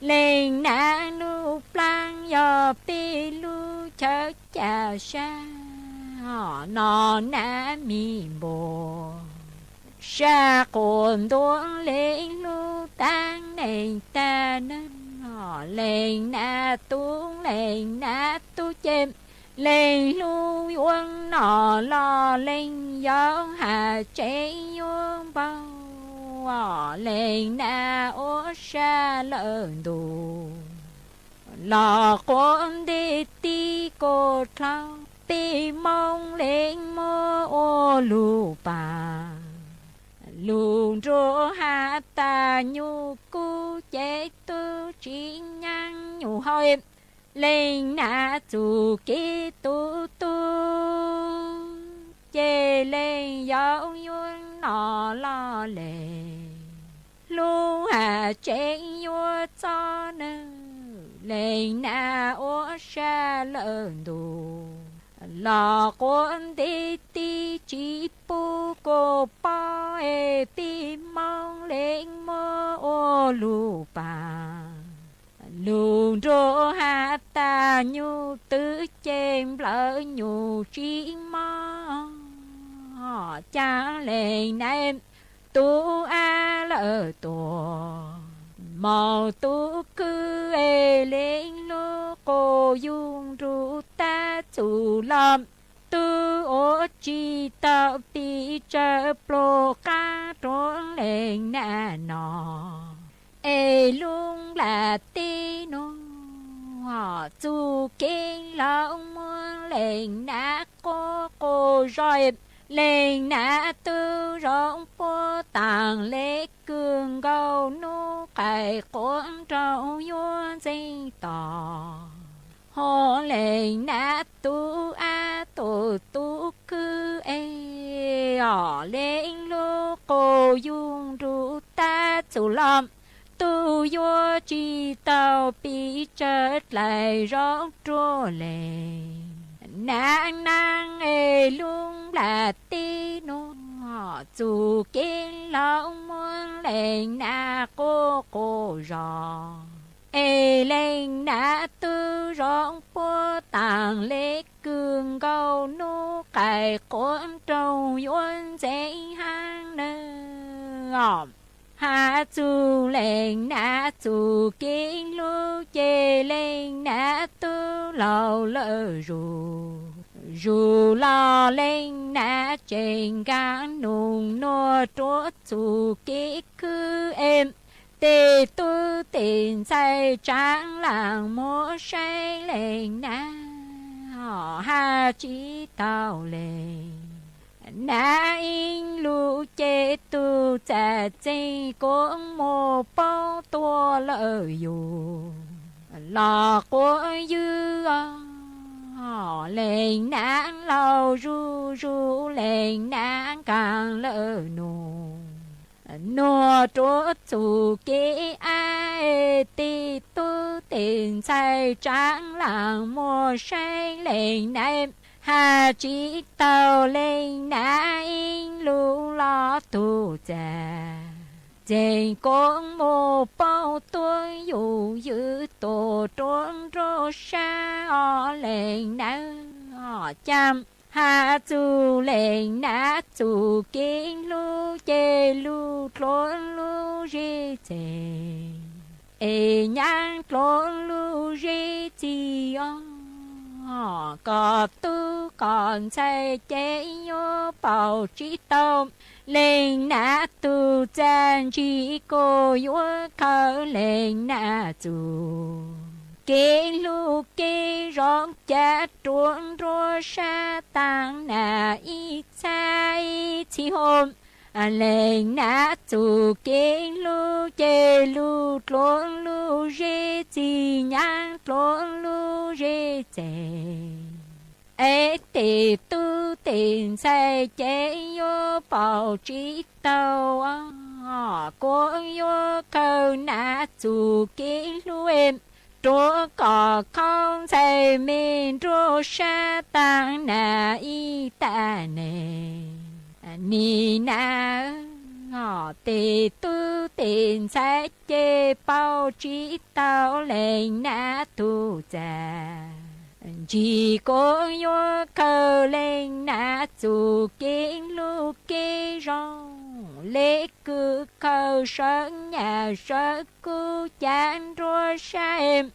leej nam lub plaab yog peb lub chaw ca sab. No nam mi npau sab quas ntuav Leej Hlub tag neeg tag neeg, Leej Nab tub Leej Nab tub ces Leej Hlub yuav noj los Leej Yauv haj tseem yuav npau, Leej Nab ua sab lawm ntuj los quav nti ti kuj dlhau, Pij Moos Leej muab ua lub pas, lug nruab hav tas nyuj kub ces tub tsis nyaab nyuj hau, Leej Nab txuj kev tu tu ces Leej Yauv yuav noj los Leej Hlub haj tseem yuav txob nws, Leej Nab ua sab lawm ntuj los quav nti ti tsis pub kuj pom, es Pij Moos Leej muab ua lub pas, lug nruab hav tas nyuj twb ces nplawm nyuj tsis mob, cas Leej Nab tub ab lawm tuag, Moos tub khwb es Leej Hlub quas yug nruj tab txug los, tub ua tsis tau pes tsawg pluas qab rua Leej Nab no. Es lub nplaj teb nuav txuj kev hloov muab Leej Nab quab quas zog, Leej Nab tub zoo puab taag le kws nkaus nub qaij quab nroo yuav ntxeev to. Hos Leej Nab tub ab tub tub khwb es, Leej Hlub quas yug nruj tab txug los, tub yuav tsis tau pes tsawg dlaim zov rua Leej Nab naab. Es lub nplaj teb nuav txuj kev hloov muab Leej Nab quab quas zog, es Leej Nab tub zoo puab taag le kws nkaus nub qaij quab nroo yuav ntxeev haab nawb. Has txug Leej Nab txuj kev hlub ces Leej Nab tub laug lawm zuj zus los Leej Nab tseem nkaag nug nuav rua txuj kev khwb es, tej tub tej ntxhais tsaav laam muab saib Leej Nab haj tsis tau Leej Nab ib lub ces tug txaj txeeg kuas muaj paub tuaj lawm yug los quav ywg os. Leej Nab laug zuj zus Leej Nab nkaag lawm nuav, nuav rua txuj kev ab, tej tub tej ntxhais tsaav laam muab saib Leej Nab haj tsis tau Leej Nab ib lub los tug txaj txeeg kuas muaj paub tuaj yug ywg tuaj rua nruab sab os Leej Nab os. Cas has txug Leej Nab txuj kev hlub ces lug dluav lub zej txheej es nyaab dluav lub zej txhim os. Koj tub koj ntxhais ces yuav paub tsis tau Leej Nab tug txaj ntsim kuas yuav khaws Leej Nab txuj kev hlub kev zoo ca rua nruab sab taag nag ib txhab ib txhis hov. Leej Nab txuj kev hlub ces lug dluav lub zej txhim nyaab dluav lub zej txheej es tej tub tej ntxhais ces yuav paub tsis tau kuas yuav khaws Nab txuj kev hlub rua koj khov ntxhais me nruab sab taag nag ib tag neeg. Nim Nab, tej tub tej ntxhais ces paub tsis tau Leej Nab tug txaj ntsim kuas yuav khaws Leej Nab txuj kev hlub kev zoo Li kws khaws sawv nyam sawv kub cav nruab saib,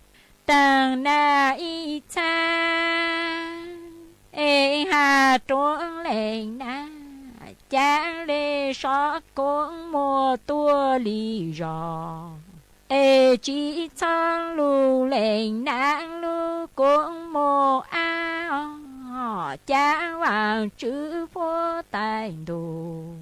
taag nag ib txhab, es has ruav leej nab, cav le sov koob muag tuaj li zog. Es tsis txhob lug leej nab lub koob muag ab, cav vaam tswv huab tais ntuj.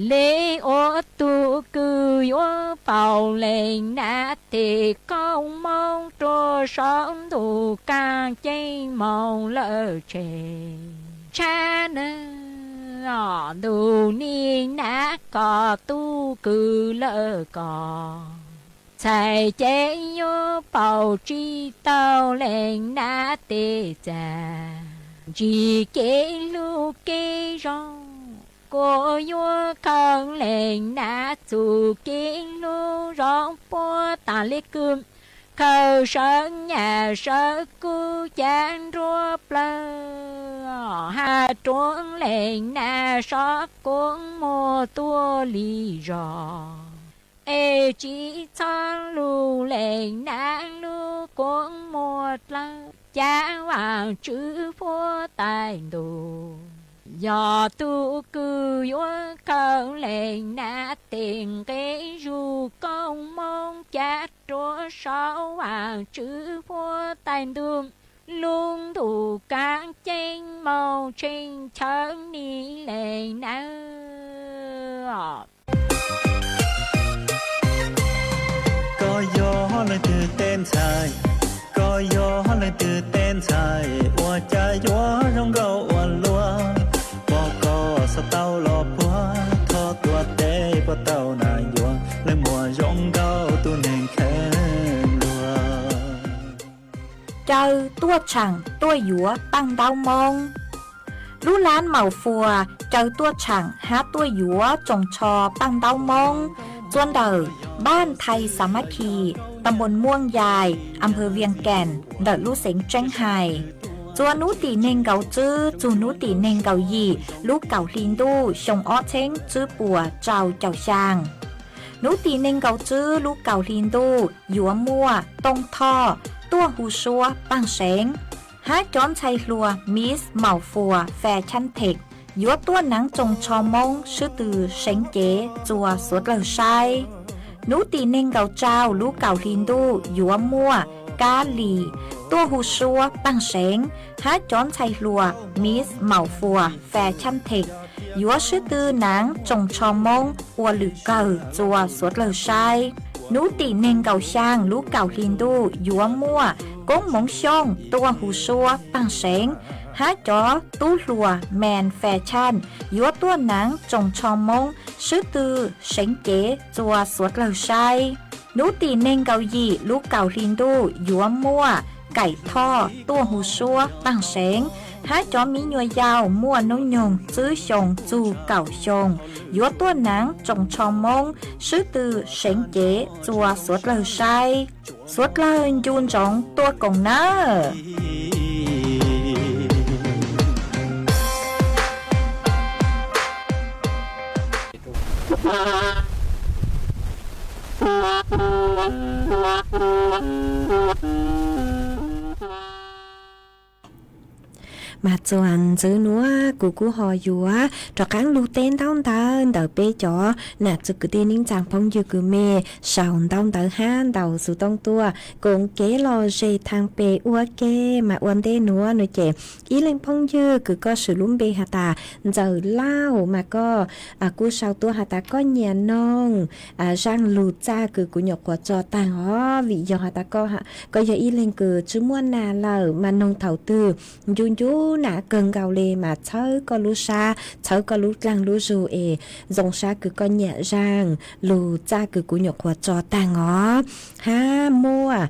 Li ua tug kws yuav paub leej nab tes koob moov rua saum ntuj kaaj ceeb moog lawm tseg. Tshab ntuj nim nab koj tug kws lawm koj, txhais ces yuav paub tsis tau leej nab tes txag. Ntsig kev hlub kev zoo, kuas yuav khaws leej nab txuj kev hlub zoo puab taag le kws khaws sawv nyam sawv kub cav nruab plawg, has ruav leej nab sov koob muag tuaj li zog. Es tsis txhob lug leej nab lub koob muag dlawb, cav vaam tswv huab tais ntuj. Yog tug kws yuav khaws leej nab tes nqe zug koob moov cav rua saum vaam tswv huab tais ntuj. Lub ntuj kaaj ceeb moog tshee chaw nim leej nab. Koj yog leej twg tej ntxhais, koj yog leej twg tej ntxhais, ua cas yuav zoo nkauj ua luaj, pom koj xav tau los puag, thov tuav teb puas tau nas yuav, leej muam zoo nkauj tus neeg kheev luag. Caw tuaj tshaam tuaj yuav paaj ntaub moob. Lub laab Maum Fuas caw tuaj tshaam hab tuaj yuav tsoos tsho paaj ntaub moob txua ntawm npaaj Thai Xav Mab Khis, tam npuas Muaj Yais, a nphaw Vias Kees ntawm lub xeev Tseeb Hais. Txua nub tim neeg nkaum tswb txug nub tim neeg nkaum yim lub kaum hli ntuj xyoo ob txheeb tswb puas rau caum xyaa. Nub tim neeg nkaum tswb lub kaum hli ntuj yuav muaj Tooj Thoj tuaj hu suab paaj seev, hab cov ntxhais hluas Miss Maum Fuas Fes Chaj Theem yuav tuaj naav tsoos tsho moob swb tw seev cev txua suav dlawg saib. Nub tim neeg nkaum tsau lub kaum hli ntuj yuav muaj Kab Lis tuaj hu suab paaj seev, hab cov ntxhais hluas Miss Maum Fuas Fes Chaj Theem yuav swb tw naav tsoos tsho moob ua lwm kawg txua suav dlawg saib. Nub tim neeg nkaum xyaa lub kaum hli ntuj yuav muaj Koob Moov Xyooj tuaj hu suab paaj seev, hab cov tub hluas Mes Fes Chaj yuav tuaj naav tsoos tsho moob swb tw seev cev txua suav dlawg saib. Nub tim neeg nkaum yim lub kaum hli ntuj yuav muaj Kaim Thoj tuaj hu suab paaj seev, hab cov miv nyuas yaus muaj nub nyoog tswb xyoo txug kaum xyoo yuav tuaj naav tsoos tsho moob swb tw seev cev txua suav dlawg saib. Suav dlawg ncu ntsoov tuaj koom nawb. Mas txuas ntxiv nuav kuv kuj ho yuav rov qaab lug teb ntaub ntawv ntawm peb cov nam txiv kwv tij neej tsaa phooj ywg kws mej sau ntaub ntawv hab ntaus xuv tooj tuaj koom kev lom zem thaam pem ua ke. Mas ua ntej nuav nua ces ib leeg phooj ywg kws koj swm lub npe has tas Ntxawm Lauj mas koj kuj sau tuaj has tas koj nyiam noog zaaj lug txaj kws kuv nyuam qhuav tso taag os, vim yog has tas koj yog ib leeg kws tsi muaj nas lawm mas noog thaum twg ncu ncu nas kawg nkaus le mas txhawb koj lub sab txhawb koj lub dlaag lub zug es zoo sab kws koj nyiam zaaj lug txaj kws kuv nyuam qhuav tso taag os. Hab muaj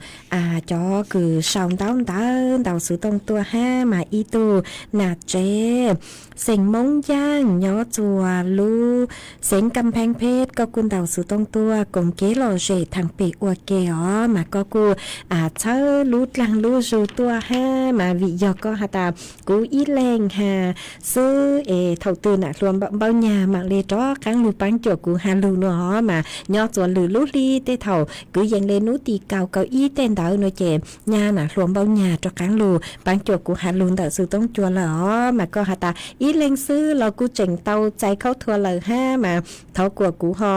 cov kws sau ntaub ntawv ntaus xuv tooj tuaj hab mas ib tug nam tsev xeem Moob Yaaj nyob txuas lub xeev Kam Pheej Phej, koj kuj ntaus xuv tooj tuaj koom kev lom zem thaam pem ua ke os, mas koj kuj txhawb lub dlaag lub zug tuaj hab mas vim yog koj has tas kuv Kuv ib leeg has xwb es thaum twg nam hluas npau nyag mam li rov qaab lug paab cuam kuv has lug no os. Mas nyob txuas lwm lub hli tej thaum kwv yees le nub tim kaum kaum ib tej ntawd no ces nyaj nam hluas npau nyag rov qaab lug paab cuam kuv has lug ntawm xov tooj cua lawm os. Mas koj has tas ib leeg xwb los kuj tseem tau txais khaub thua lawm hab. Mas thov kuas kuv ho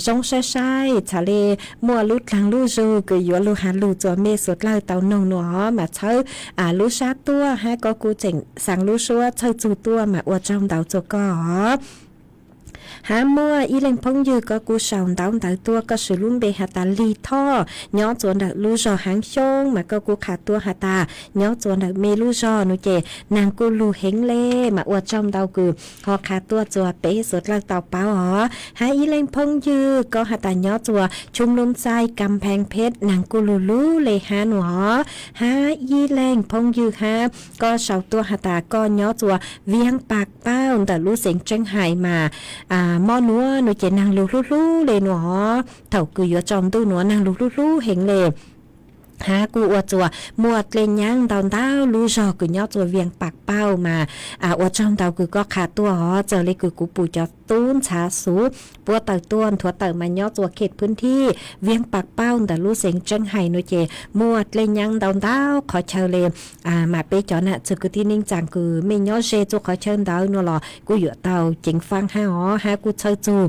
zoo saib saib txhad le muaj lub dlaag lub zug kws yuav lug has lug txuas mej suav dlawg tau noog no os. Mas txhawb lub sab tuaj hab koj kuj tseem xaa lub suab txhawj txug tuaj mas ua tsaug ntau txuas koj os. Hab muaj ib leeg phooj ywg koj kuj sau ntaub ntawv tuaj, koj swv lub npe has tas Lig Thoj nyob txuas ntawm lub zog Haav Xyoob, mas koj kuj qha tuaj has tas nyob txuas ntawm mej lub zog no ces naag kuj lug heev le. Mas ua tsaug ntau kws ho qha tuaj txuas peb suav dlawg tau paub os. Hab ib leeg phooj ywg koj has tas nyob txuas Chum Lum Xais, Kam Pheej Phet, naag kuj lug lug le hab no os. Hab ib leeg phooj ywg hab koj sau tuaj has tas koj nyob txuas Viav Pas Pauj ntawm lub xeev Tseeb Hais mas mob nuav no ces naag lug hlub hlub le no os. Thaum kws yuav tsaus ntuj nuav naag lug hlub hlub heev le. Hab kuj ua txuas muaj dlej nyaab ntau ntau lub zog kws nyob txuas Viav Pas Pauj mas ua tsaug ntau kws koj qha tuaj os. Txawm le kws kuv pum cov tub ntxhab xuv puab tawm tuaj nthuav tawm mas nyob txuas khem phwv thij Viav Pas Pauj ntawm lub xeev Tseeb Hais no ces muaj dlej nyaab ntau ntau qhov chaw le. Mas peb cov nam txwg kwv tij neej tsaa kws mej nyob ze txuas qhov chaw ntawd no los kuj yuav tau ceev faab hab os. Hab kuj txhawj txug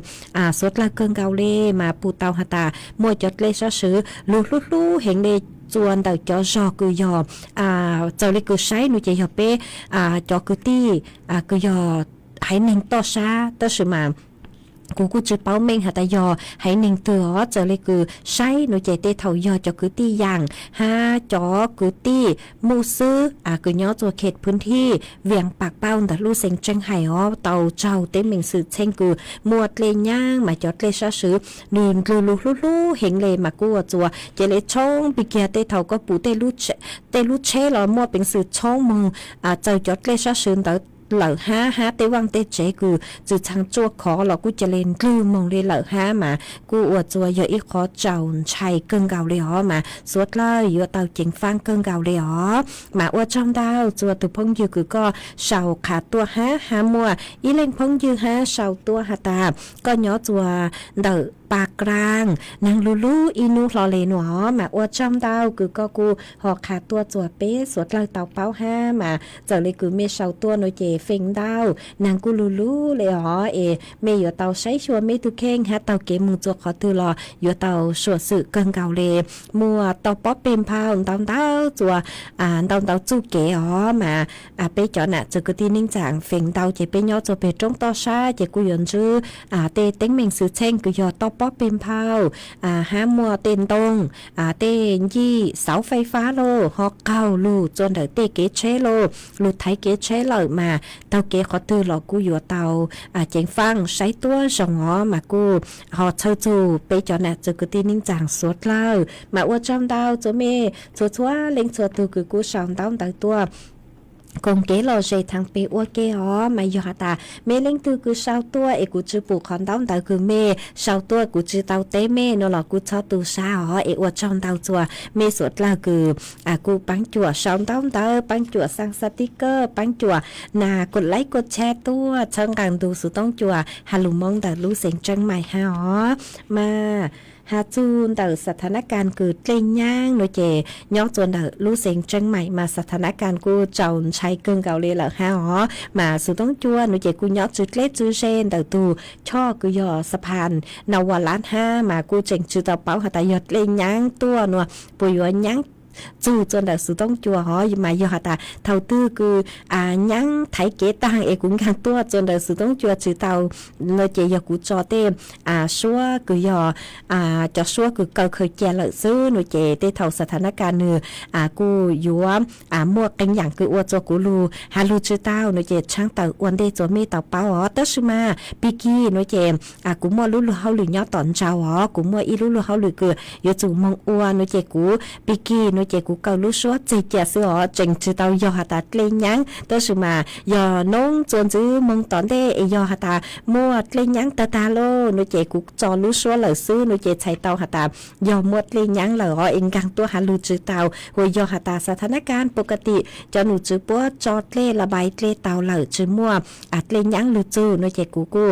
suav dlawg kawg nkaus le, mas pum tau has tas muaj cov dlej sab swv lug hlub hlub heev le txuas ntawm cov zog kws yog, txawm le kws saib no ces yog peb cov kwv tij kws yog haiv neeg toj sab, tab sis mas kuv kuj tsi paub meej has tas yog haiv neeg twg os. Txawm le kws saib no ces tej thaum yog cov kwv tij yaam hab cov kwv tij muj xwb kws nyob txuas khem phwv thij Viav Pas Pauj ntawm lub xeev Tseeb Hais os. Tau tsaug teeb meem xwm txheej kws muaj dlej nyaab mas cov dlej sab swv nwg ndlwg lug hlub hlub heev le, mas kuj ua txuas cia le tshoob pig kiag. Tej thaum koj pum tej lub tsheb los muaj peev xwm tshoob moog txawm cov dlej sab swv ntawd lawm hab, hab tej vaaj tej tsev kws txwm txhaj tsuaj khov los kuj cia le ndlwg moog le lawm hab. Mas kuj ua txuas yog ib qhov txaus ntshai kawg nkaus le os, mas suav dlawg yuav tau ceev faab kawg nkaus le os. Mas ua tsaug ntau txuas tus phooj ywg kws koj sau qha tuaj hab. Hab muaj ib leeg phooj ywg hab sau tuaj has tas koj nyob txuas ntawm Pas Klaas, naag lug lug ib nub hlo le no os. Mas ua tsaug ntau kws koj kuj ho qha tuaj txuas peb suav dlawg tau paub hab. Mas txawm le kws mej sau tuaj no ces feem ntau naag kuj lug lug le os, es mej yuav tau saib xyuas mej tug kheej hab taug kev moog txuas qhov twg los yuav tau suam xwm kawg nkaus le. Muaj toj pob peg nphau ntau ntau txuas, ntau ntau txuj kev os. Mas peb cov nam txwg kwv tij neej tsaa feem ntau ces peb nyob txuas peg roob toj sab ces kuj yuav ntsib tej teeb meem xwm txheej kws yog toj pob peg nphau hab muaj tej ntoo, tej ncig xauv fais fab lauj, ho qaug lug txuas ntawm tej kev tsheb lauj, lug thaiv kev tsheb lawm mas taug kev qhov twg los kuj yuav tau ceev faab saib tuab zoo os. Mas kuj ho txhawj txug peb cov nam txwg kwv tij neej tsaa suav dlawg. Mas ua tsaug ntau txuas mej txhua txhua leej txhua tug kws kuj sau ntaub ntawv tuaj koom kev lom zem thaam peg ua ke os. Mas yog has tas mej leej twg kws sau tuaj es kuv tsi pum qhov ntaub ntawv kws mej sau tuaj kuv tsi tau teb mej no los kuj txhob tu sab os. Es ua tsaug ntau txuas mej suav dlawg kws kuj paab cuam sau ntaub ntawv, paab cuam xaa xativ kawj, paab cuam nas kuj laib kuj tshab tuaj txhawb nqaa ntu xuv toob cua has lug Moob ntawm lub xeev Tseeb Maim hab os. Mas has txug ntawm xa tha nab kas kws dlej nyaab no ces nyob txuas ntawm lub xeev Tseeb Maim mas xa tha nab kas kuj txaus ntshai kawg nkaus le lawm hab os. Mas xuv toob cua no ces kuj nyob tsw dleb tsw ze ntawm tug choj kws yog xa phas Nau Vas Lab hab, mas kuj tseem tsi tau paub has tas yog dlej nyaab tuaj no puas yuav nyaab txug txuas ntawm xuv toob cua os. Mas yog has tas thaum twg kws nyaab thaiv kev taag es kuv nkaag tuaj txuas ntawm xuv toob cua tsi tau no ces yog kuv tso tej suab kws yog cov suab kws kaw khaws cia lawm xwb no ces tej thaum xa tha nab kas nwg kuj yuav muaj qee yaam kws ua txuas kuv lug has lug tsi tau no ces tshaab tawm ua ntej txuas mej tau paub os. Tab sis mas pig kig no ces kuv muaj lub luag hauj lwm nyob tom ntsaud os, kuv muaj ib lub luag hauj lwm kws yuav tsum moog ua no ces kuv pig kig no Ces kuv kaw lub suab tseg cia xwb os, tseem tsis tau yog has tas dlej nyaab, tab sis mas yog noob txuas ntxiv moog tom ntej es yog has tas muaj dlej nyaab tag tag lawm no ces kuv tso lub suab lawm xwb no ces txhais tau has tas yog muaj dlej nyaab lawm os, es nkaag tuaj has lug tsis tau. Ua yog has tas xa tha nab kaab pov ka tim cov num tswv puab tso dlej la bai dlej tau lawm tsis muaj dlej nyaab lug txug no ces kuv kuj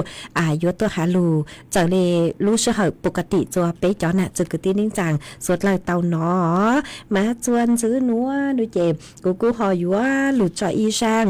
yuav tuaj has lug txawm le lub sij hawm pov ka tim txuas peb cov nam txiv kwv tij neej tsaa suav dlawg tau nov. Mas txuas ntxiv nuav no ces kuv kuj ho yuav lug tso ib zaaj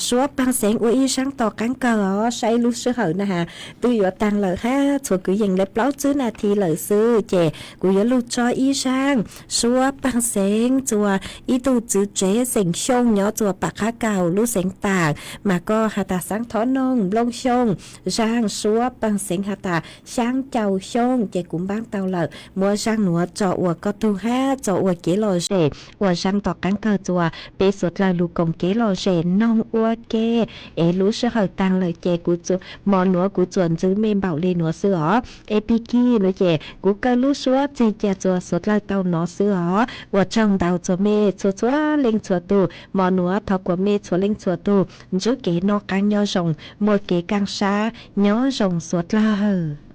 suab paag xeev ua ib zaaj tom qaab kawg os, saib lub sij hawm na has twb yuav taag lawm hab txhua kwv yees le plaub tsib nas this lawm xwb ces kuv yuav lug tso ib zaaj suab paag xeev txuas ib tug txiv tsev xeem Xyooj nyob txuas Pam Qhab Kaus lub xeev Taam, mas koj has tas xaav thov noog Nplooj Xyooj zaaj suab paag xeev has tas Xyaab Cau Xyooj ces kuv npaab tau lawm, muab zaaj nuav tso ua koj tug hab tso ua kev lom zem ua zaaj tom qaab kawg txuas peb suav dlawg lug koom kev lom zem noog ua ke. Es lub sij hawm taag lawm ces kuv, mos nuav kuv txuas ntxiv mej npaum le nuav xwb os. Es pig kig no ces kuv kaw lub suab tseg cia txuas suav dlawg tau nov xwb os. Ua tsaug ntau txuas mej txhua txhua leej txhua tug, mos nuav thov kuas mej txhua leej txhua tug ntsib kev noj qaab nyob zoo, muaj kev kaaj sab nyob zoo suav dlawg.